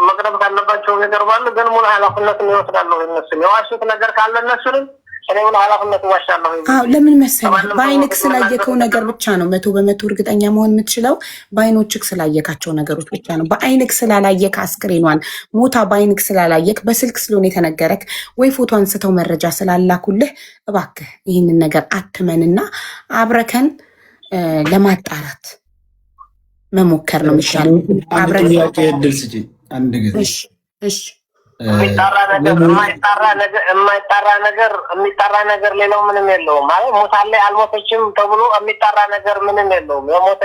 መቅረብ ካለባቸው ይቀርባሉ። ግን ሙሉ ኃላፊነት ይወስዳለሁ። እነሱን የዋሹት ነገር ካለ እነሱንም እኔ ሙሉ ኃላፊነት እዋሻለሁ። አዎ ለምን መሰለህ፣ በአይንክ ስላየከው ነገር ብቻ ነው 100% እርግጠኛ መሆን የምትችለው። በአይኖችክ ስላየካቸው ነገሮች ብቻ ነው። በአይንክ ስላላየክ አስክሬኗን ሞታ በአይንክ ስላላየክ በስልክ ስለሆነ የተነገረክ ወይ ፎቶ አንስተው መረጃ ስላላኩልህ እባክህ ይህንን ነገር አትመንና አብረከን ለማጣራት መሞከር ነው የሚሻለው። አንድ ጥያቄ እድል ስጪኝ አንድ ጊዜ። እሺ እሺ። የሚጣራ ነገር የማይጣራ ነገር የሚጣራ ነገር ሌላው ምንም የለውም። ማለት ሞታለች አልሞተችም ተብሎ የሚጣራ ነገር ምንም የለውም። የሞተ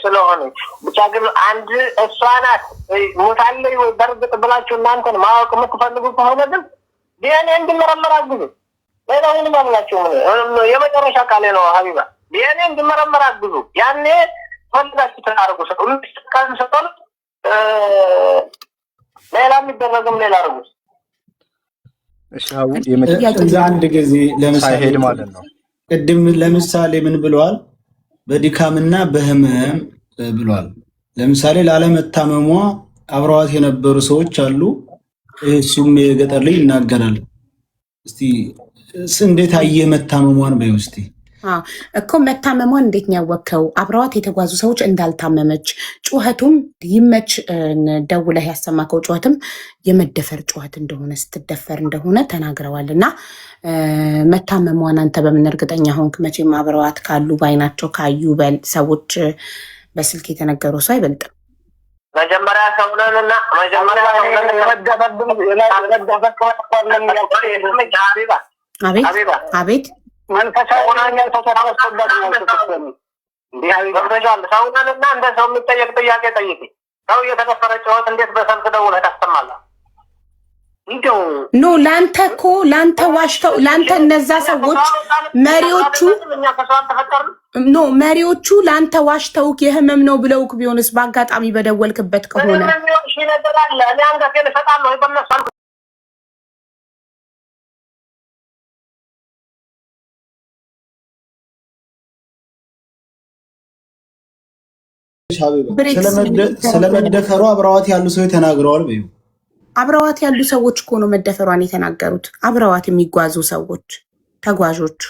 ስለሆነ ብቻ ግን አንድ እሷ ናት ሞታለች ወይ በእርግጥ ብላችሁ እናንተን ማወቅ የምትፈልጉ ከሆነ ግን ዲኤንኤ እንዲመረመር አግዙ። ሌላ ምንም አላችሁም። የመጨረሻ ቃሌ ነው ሀቢባ፣ ዲኤንኤ እንዲመረመር አግዙ። ያኔ ፈልጋችሁ ተናርጉ። ሰው ሰጠን ሌላ የሚደረግም ሌላ አድርጉት። እሺ አቡ የመጨረሻ እዛ አንድ ጊዜ ለምሳሌ ሳይሄድ ማለት ነው። ቅድም ለምሳሌ ምን ብለዋል? በድካምና በህመም ብለዋል። ለምሳሌ ላለመታመሟ አብረዋት የነበሩ ሰዎች አሉ። እሱም የገጠር ልጅ ይናገራል። እስቲ እንዴት አየህ መታመሟን በይው እስቲ። እኮ መታመሟን እንዴት ነው ያወቅኸው? አብረዋት የተጓዙ ሰዎች እንዳልታመመች ጩኸቱም ይመች ደውለህ ያሰማከው ጩኸትም የመደፈር ጩኸት እንደሆነ ስትደፈር እንደሆነ ተናግረዋል። እና መታመሟን አንተ በምን እርግጠኛ ሆንክ? መቼም አብረዋት ካሉ በአይናቸው ካዩ በል ሰዎች በስልክ የተነገረው ሰው አይበልጥም። መጀመሪያ ሰው ነንና መጀመሪያ ሰው ነንና አቤት አቤት ሰው ነንና እንደ ሰው የሚጠየቅ ጥያቄ ጠይቂ። ሰው እየተደፈረ ጩኸት እንዴት በስልክ ደውለህ ታሰማለህ? እንደው No ለአንተ እኮ ለአንተ ዋሽተው ለአንተ እነዛ ሰዎች መሪዎቹ እኛ ከሰው አልተፈጠርንም። No መሪዎቹ ለአንተ ዋሽተውክ የህመም ነው ብለውክ ቢሆንስ በአጋጣሚ በደወልክበት ከሆነ ምንም የሚሆን ሺህ ነገር አለ። እኔ አንገቴን እሰጣለሁ በእነሱ አልኩ። ብሬክስ ስለመደፈሯ አብረዋት ያሉ ሰዎች ተናግረዋል በይው። አብረዋት ያሉ ሰዎች እኮ ነው መደፈሯን የተናገሩት። አብረዋት የሚጓዙ ሰዎች ተጓዦቹ።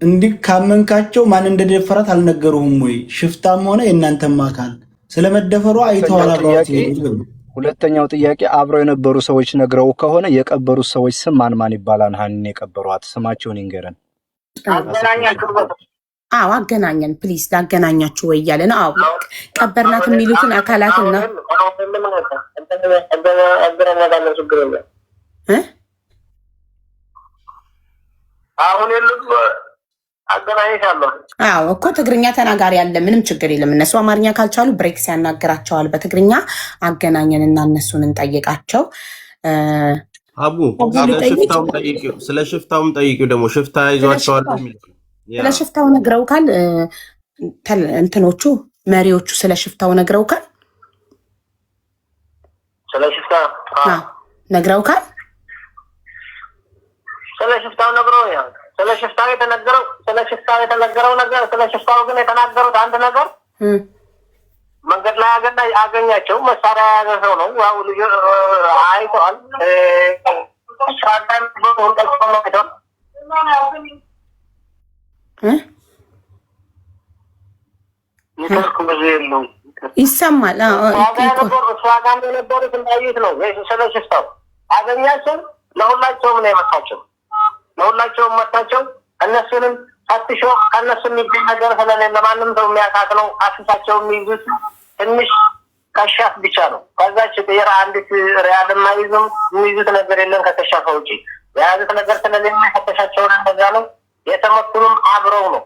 እንዲህ ካመንካቸው ማን እንደደፈራት አልነገሩህም ወይ? ሽፍታም ሆነ የእናንተም አካል ስለመደፈሯ አይተዋል አብረዋት የሄዱት በይው። ሁለተኛው ጥያቄ አብረው የነበሩ ሰዎች ነግረው ከሆነ የቀበሩት ሰዎች ስም ማን ማን ይባላል? ሀኒን የቀበሯት ስማቸውን ይንገረን። አገናኛችሁ አዎ አገናኘን፣ please ላገናኛችሁ ወይ እያለ ነው። አዎ ቀበርናት የሚሉትን አካላትና አሁን የሉም። አገናኝሻለሁ። አዎ እኮ ትግርኛ ተናጋሪ አለ። ምንም ችግር የለም። እነሱ አማርኛ ካልቻሉ ብሬክስ ያናግራቸዋል በትግርኛ። አገናኘን እና እነሱን እንጠይቃቸው። አቡ አቡ ስለ ልጠይቅ። ሽፍታውም ጠይቂው፣ ስለ ሽፍታውም ጠይቂው ደግሞ ሽፍታ ይዟቸዋል የሚል ስለ ሽፍታው ነግረውካል? እንትኖቹ መሪዎቹ ስለ ሽፍታው ነግረውካል? ስለ ሽፍታ ነግረውካል? ስለ ሽፍታው ነግረውኛል። ስለ ሽፍታው የተነገረው ስለ ሽፍታው የተነገረው ነገር ስለ ሽፍታው ግን የተናገሩት አንድ ነገር መንገድ ላይ አገኛቸው። መሳሪያ የያዘ ሰው ነው። ያው ልጅ አይተዋል። አይተዋል። ኔትወርክ ብዙ የለውም። ይሰማል። እሷ ጋር የነበሩት እንዳዩት ነው። ስለ ሽፍታው አገኛቸው። ለሁላቸውም ነው የመታቸው። ለሁላቸውም መታቸው። እነሱንም ፈትሾ ከእነሱ የሚገኝ ነገር ስለሌለ ማንም ሰው የሚያውቃት ነው። አፍሳቸው የሚይዙት ትንሽ ከሻፍ ብቻ ነው። ከዛች ጥየራ አንዲት ሪያል የማይዙም የሚይዙት ነገር የለም። ከከሻፈ ውጪ የያዙት ነገር ስለሌለ ፈተሻቸውን እንደዛ ነው። የተመቱንም አብረው ነው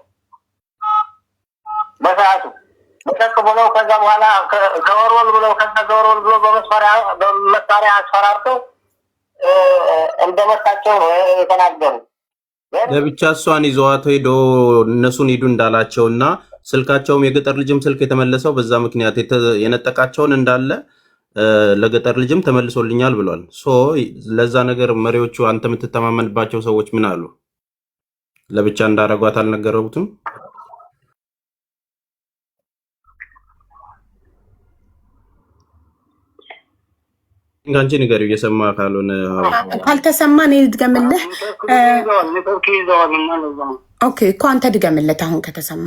በሰዓቱ መጠቅ ብለው ከዛ በኋላ ዘወርወል ብለው ከዛ ዘወርወል ብሎ በመሳሪያ አስፈራርተው እንደመታቸው ነው የተናገሩ። ለብቻ እሷን ይዘዋት ሄዶ እነሱን ሂዱ እንዳላቸው እና ስልካቸውም የገጠር ልጅም ስልክ የተመለሰው በዛ ምክንያት የነጠቃቸውን እንዳለ ለገጠር ልጅም ተመልሶልኛል ብሏል። So ለዛ ነገር መሪዎቹ አንተ የምትተማመንባቸው ሰዎች ምን አሉ? ለብቻ እንዳረጓት አልነገረውትም? አንቺ ንገሪው እየሰማ ካልሆነ። ካልተሰማ እኔ ልድገምልህ። Okay እኮ አንተ ድገምለት አሁን ከተሰማ።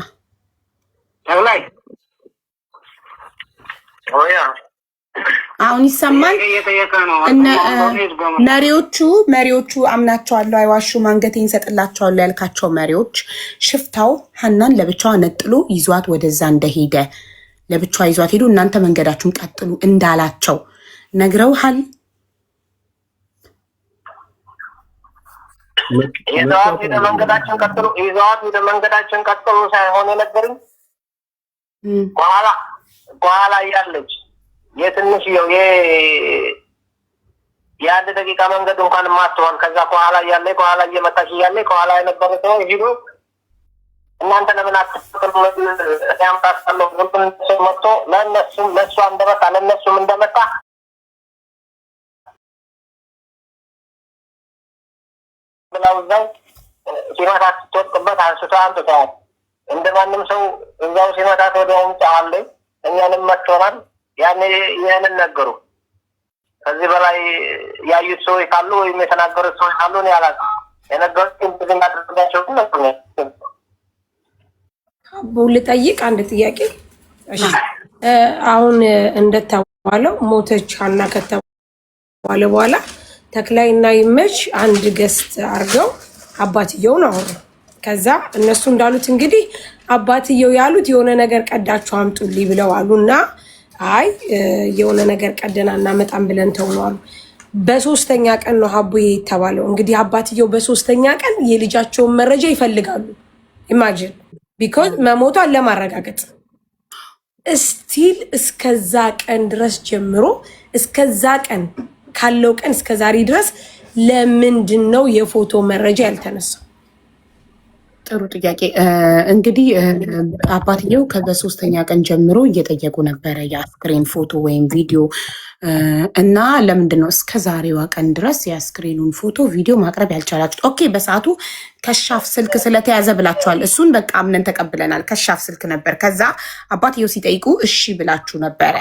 አሁን ይሰማል። መሪዎቹ አምናቸዋለሁ፣ አይዋሹም፣ አንገቴን ሰጥላቸዋለሁ ያልካቸው መሪዎች ሽፍታው ሀናን ለብቻዋ ነጥሎ ይዟት ወደዛ እንደሄደ ለብቻዋ ይዟት ሄዱ፣ እናንተ መንገዳችሁን ቀጥሉ እንዳላቸው ነግረውሃል? ይዘዋት ሄደ መንገዳችን ቀጥሉ፣ ይዘዋት ሄደ መንገዳችን ቀጥሉ ሳይሆን የነገሩኝ ከኋላ እያለች የትንሽየው የአንድ ደቂቃ መንገድ እንኳን ማትሆን ከዛ ከኋላ እያለ ከኋላ እየመጣች እያለ ከኋላ የነበረ ሰው ሂዶ እናንተ ለምን አትፈቅዱ ያምጣሳለሁ ሰው መጥቶ ለእነሱም ለእሷ እንደመጣ ለእነሱም እንደመጣ ብላው እዛው ሲመታት ስትወድቅበት አንስቶ አምጥተዋል። እንደማንም ሰው እዛው ሲመታት ወዲያውም ጫዋለኝ እኛንም መጥቶናል። ያኔ ይህንን ነገሩ። ከዚህ በላይ ያዩት ሰዎች ካሉ ወይም የተናገሩት ሰዎች ካሉ እኔ አላውቅም። የነገሩት ግን እናደርጋቸው ግን ነገሩ። ልጠይቅ አንድ ጥያቄ። እሺ አሁን እንደተባለው ሞተች ሀና ከተባለ በኋላ ተክላይ እና ይመች አንድ guest አድርገው አባትየውን አወሩ። ከዛ እነሱ እንዳሉት እንግዲህ አባትየው ያሉት የሆነ ነገር ቀዳችሁ አምጡልኝ ብለው አሉና አይ የሆነ ነገር ቀደና እናመጣም ብለን ተውነው አሉ። በሶስተኛ ቀን ነው ሀቡዬ የተባለው። እንግዲህ አባትየው በሶስተኛ ቀን የልጃቸውን መረጃ ይፈልጋሉ። Imagine because መሞቷን ለማረጋገጥ still እስከዛ ቀን ድረስ ጀምሮ እስከዛ ቀን ካለው ቀን እስከ ዛሬ ድረስ ለምንድን ነው የፎቶ መረጃ ያልተነሳው? ጥሩ ጥያቄ። እንግዲህ አባትየው ከበሶስተኛ ቀን ጀምሮ እየጠየቁ ነበረ የአስክሬን ፎቶ ወይም ቪዲዮ እና ለምንድን ነው እስከ ዛሬዋ ቀን ድረስ የአስክሬኑን ፎቶ ቪዲዮ ማቅረብ ያልቻላችሁት? Okay በሰዓቱ كشاف ስልክ ስለተያዘ ብላችኋል። እሱን በቃ አምነን ተቀብለናል። كشاف ስልክ ነበር። ከዛ አባትየው ሲጠይቁ እሺ ብላችሁ ነበረ።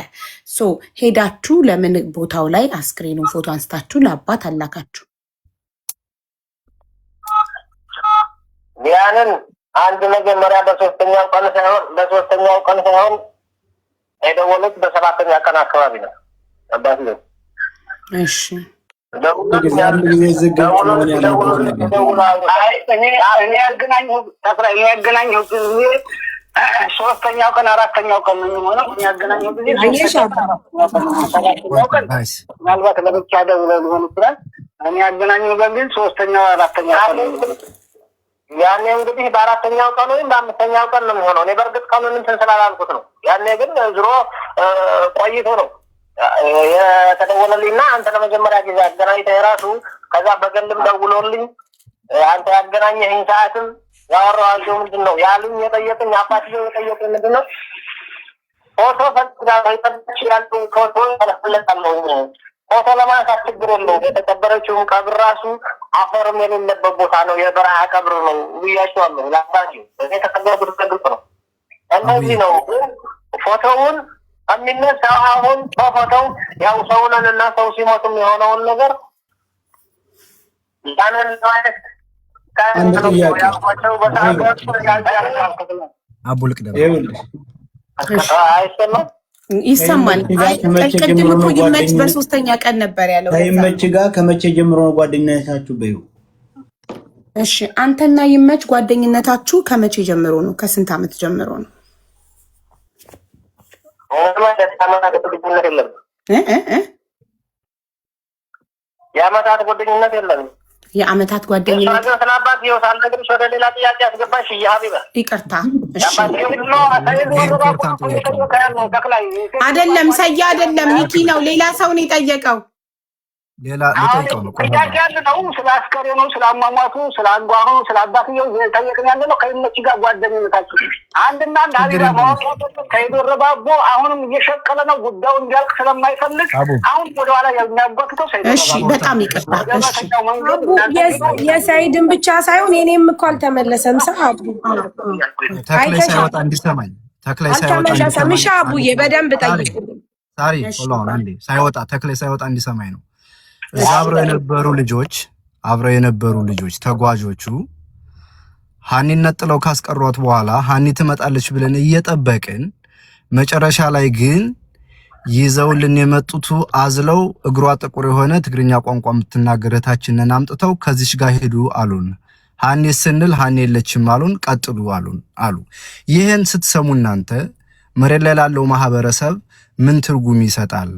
So ሄዳችሁ ለምን ቦታው ላይ አስክሬኑን ፎቶ አንስታችሁ ለአባት አላካችሁ? ያንን አንድ መጀመሪያ በሶስተኛው ቀን ሳይሆን የደወሉት በሰባተኛ ቀን አካባቢ ነው አባትየው። እሺ አንድ ጊዜ ዝግ መሆን ያለበት ነገር እኔ ያገናኘሁ ጊዜ ሶስተኛው ቀን አራተኛው ቀን ነው የሚሆነው። እኔ ያገናኘሁ ጊዜ ሰባተኛው ቀን ምናልባት ለብቻ ደውለው ሊሆን ይችላል። እኔ ያገናኘሁ በሚል ሶስተኛው አራተኛው ቀን ነው የሚሆነው። ያኔ እንግዲህ በአራተኛው ቀን ወይም በአምስተኛው ቀን ነው የሚሆነው። እኔ በእርግጥ ቀኑን እንትን ስላላልኩት ነው። ያኔ ግን ዝሮ ቆይቶ ነው የተደወለልኝና አንተ ለመጀመሪያ ጊዜ አገናኝተህ የራሱ ከዛ በገልም ደውሎልኝ አንተ ያገናኘኸኝ ሰዓትም ያወራኋቸው ምንድን ነው ያሉኝ የጠየቅኝ አባትየው የጠየቅኝ ምንድን ነው ፎቶ ፈልጋለሁ የጠበች ያሉ ፎቶ እፈልጋለሁ። ፎቶ ለማንሳት ችግር የለውም። የተቀበረችውም ቀብር ራሱ አፈርም የሌለበት ቦታ ነው፣ የበረሃ ቀብር ነው ብያቸዋለሁ። ለአባትየው እኔ የተቀበርኩት በግልጽ ነው። እንደዚህ ነው ግን ፎቶውን የሚነሳው አሁን በፎቶው ያው ሰው ነን እና ሰው ሲሞትም የሆነውን ነገር ያንን ለማየት አንድ ጥያቄ ያልኳቸው በሰዓቱ ያልኩት አቡ ልቅደም። ይኸውልሽ አይሰማም። ይሰማል። ከይመች ጋር አይ ከመቼ ቅድም ጀምሮ እኮ ነው ይመች ጓደኝነት? በሶስተኛ ቀን ነበር ያለው። ለዛ ነው። ከይመች ጋር ከመቼ ጀምሮ ነው ጓደኝነታችሁ? በይው እሺ አንተና ይመች ጓደኝነታችሁ ከመቼ ጀምሮ ነው? ከስንት ዓመት ጀምሮ ነው? ምንም አይነት የዓመታት ጓደኝነት የለም። እ እ እ የዓመታት ጓደኝነት የለም። የዓመታት እሷ ጓደኝነት ግን ስለ አባትየው ሳልነግርሽ ወደ ሌላ ጥያቄ አስገባሽ። ሀቢባ ይቅርታ። እሺ important ጥያቄ ነው። አይደለም ሰያ አይደለም ሚኪ ነው፣ ሌላ ሰው ነው የጠየቀው። ሌላ ልጠይቀው ነው። ቆይ ጥያቄ ያለ ነው። ስለ አስከሬኑ፣ ስለ አሟሟቱ፣ ስለ አንጓሩ፣ ስለ አባትየው እየጠየቅን ያለ ነው። ከይመች ጋር ጓደኝነታችሁ አንድና አንድ ችግር ሀቢባ የለውም። ማወቅ ያለብን ከይዶረባቦ አሁንም እየሸቀለ ነው። ጉዳዩ እንዲያልቅ ስለማይፈልግ አቡ አሁን ወደኋላ የሚያጓትተው እሺ ሰይዶረባቦ በጣም ይቅርታ። ወደ እሺ እውነተኛው መንገድ አቡ እናንተ የሰይድን ብቻ ሳይሆን የኔም እኮ አልተመለሰም። ሰ አቡ ተክላይ አይተሻል፣ ሳይወጣ እንዲሰማኝ ተክላይ ሳይወጣ አልተመለሰም። እንዲሰማኝ እሺ አቡዬ በደንብ ሳሪ ጠይቁልኝ። ሳሪ እሺ hold on አንዴ ሳይወጣ ተክላይ ሳይወጣ እንዲሰማኝ ነው። እዛ አብረው የነበሩ ልጆች ተጓዦቹ ሀኒን ነጥለው ካስቀሯት በኋላ ሀኒ ትመጣለች ብለን እየጠበቅን መጨረሻ ላይ ግን ይዘውልን የመጡቱ አዝለው እግሯ ጥቁር የሆነ ትግርኛ ቋንቋ የምትናገር እህታችንን አምጥተው ከዚች ጋር ሄዱ አሉን። ሀኒ ስንል ሀኒ የለችም አሉን። ቀጥሉ አሉን አሉ። ይህን ስትሰሙ እናንተ መሬት ላይ ላለው ማህበረሰብ ምን ትርጉም ይሰጣል?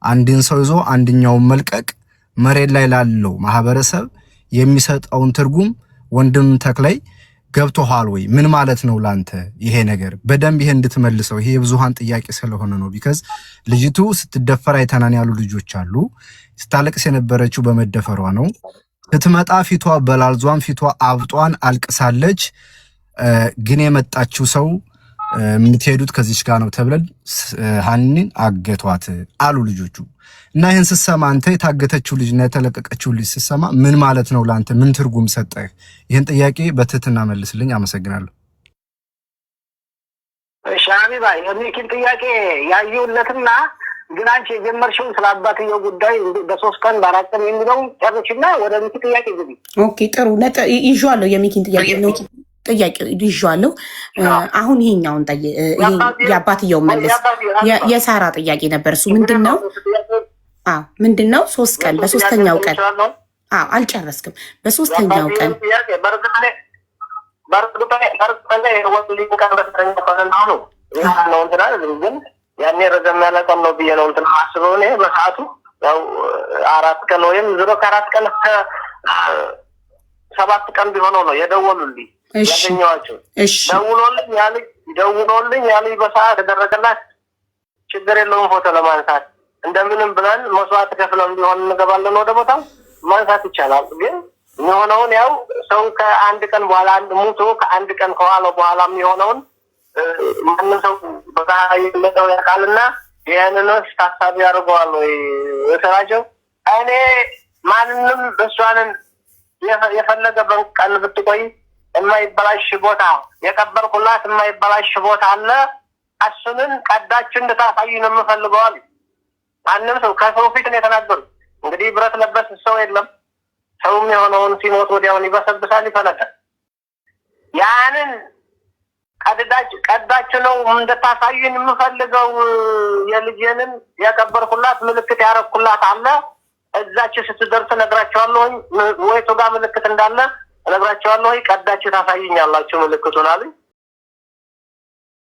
አንድን ሰው ይዞ አንድኛውን መልቀቅ መሬት ላይ ላለው ማህበረሰብ የሚሰጠውን ትርጉም ወንድም ተክላይ ገብቶሃል ወይ? ምን ማለት ነው ላንተ ይሄ ነገር? በደንብ ይሄ እንድትመልሰው ይሄ የብዙሃን ጥያቄ ስለሆነ ነው። because ልጅቱ ስትደፈር አይተናን ያሉ ልጆች አሉ። ስታለቅስ የነበረችው በመደፈሯ ነው። ስትመጣ ፊቷ በላልዟን ፊቷ አብጧን አልቅሳለች። ግን የመጣችው ሰው የምትሄዱት ከዚች ጋር ነው ተብለን ሀኒን አገቷት አሉ ልጆቹ። እና ይህን ስትሰማ አንተ የታገተችው ልጅ እና የተለቀቀችው ልጅ ስትሰማ ምን ማለት ነው ለአንተ? ምን ትርጉም ሰጠህ? ይህን ጥያቄ በትህትና መልስልኝ። አመሰግናለሁ። እሺ ሀቢባ የሚኪን ጥያቄ ያየሁለትና ግን አንቺ የጀመርሽውን ስለ አባትየው ጉዳይ በ3 ቀን በ4 ቀን የሚለውን ጨርሽና ወደ ሚኪ ጥያቄ ግቢ። Okay ጥሩ ይዤዋለሁ። የሚኪን ጥያቄ ነው ጥያቄ ይዤዋለሁ። አሁን ይሄኛውን የአባትየውን መልስ። የሳራ ጥያቄ ነበር እሱ ምንድን ነው? አዎ ምንድን ነው? 3 ቀን በሶስተኛው ቀን አዎ አልጨረስክም። በሶስተኛው ቀን በእርግጥ ነው እንትና ግን ያኔ ረዘም ያለ ቀን ነው ብዬ ነው እንትን የማስበው እኔ። በሰዓቱ ያው 4 ቀን ወይም ዝሮ ከ4 ቀን እስከ 7 ቀን ቢሆነው ነው የደወሉልኝ ያገኘኋቸው። ደውሎልኝ ያልኝ በሰዓት ተደረገላት ችግር የለውም ፎቶ ለማንሳት እንደምንም ብለን መስዋዕት ከፍለን ቢሆን እንገባለን ወደ ቦታው ማንሳት ይቻላል። ግን የሚሆነውን ያው ሰው ከአንድ ቀን በኋላ አንድ ሙቶ ከአንድ ቀን ከኋላ በኋላ የሚሆነውን ማንም ሰው በዛ ያውቃልና ይህንንስ ታሳቢ ያደርገዋል ወይ ስራቸው። እኔ ማንንም እሷንን የፈለገ ቀን ብትቆይ የማይበላሽ ቦታ የቀበርኩላት የማይበላሽ ቦታ አለ። እሱንን ቀዳችሁ እንድታሳዩ ነው የምፈልገው አሉ። ማንም ሰው ከሰው ፊት ነው የተናገሩት። እንግዲህ ብረት ለበስ ሰው የለም። ሰውም የሆነውን ሲሞት ወዲያውን ይበሰብሳል፣ ይፈነዳል። ያንን ቀዳችሁ ነው እንድታሳዩን የምፈልገው። የልጄንን የቀበርኩላት ምልክት ያረኩላት አለ። እዛችሁ ስትደርስ እነግራቸዋለሁኝ። ወይቱ ጋር ምልክት እንዳለ እነግራቸዋለሁኝ። ቀዳችሁ ታሳዩኛላችሁ ምልክቱን አሉኝ።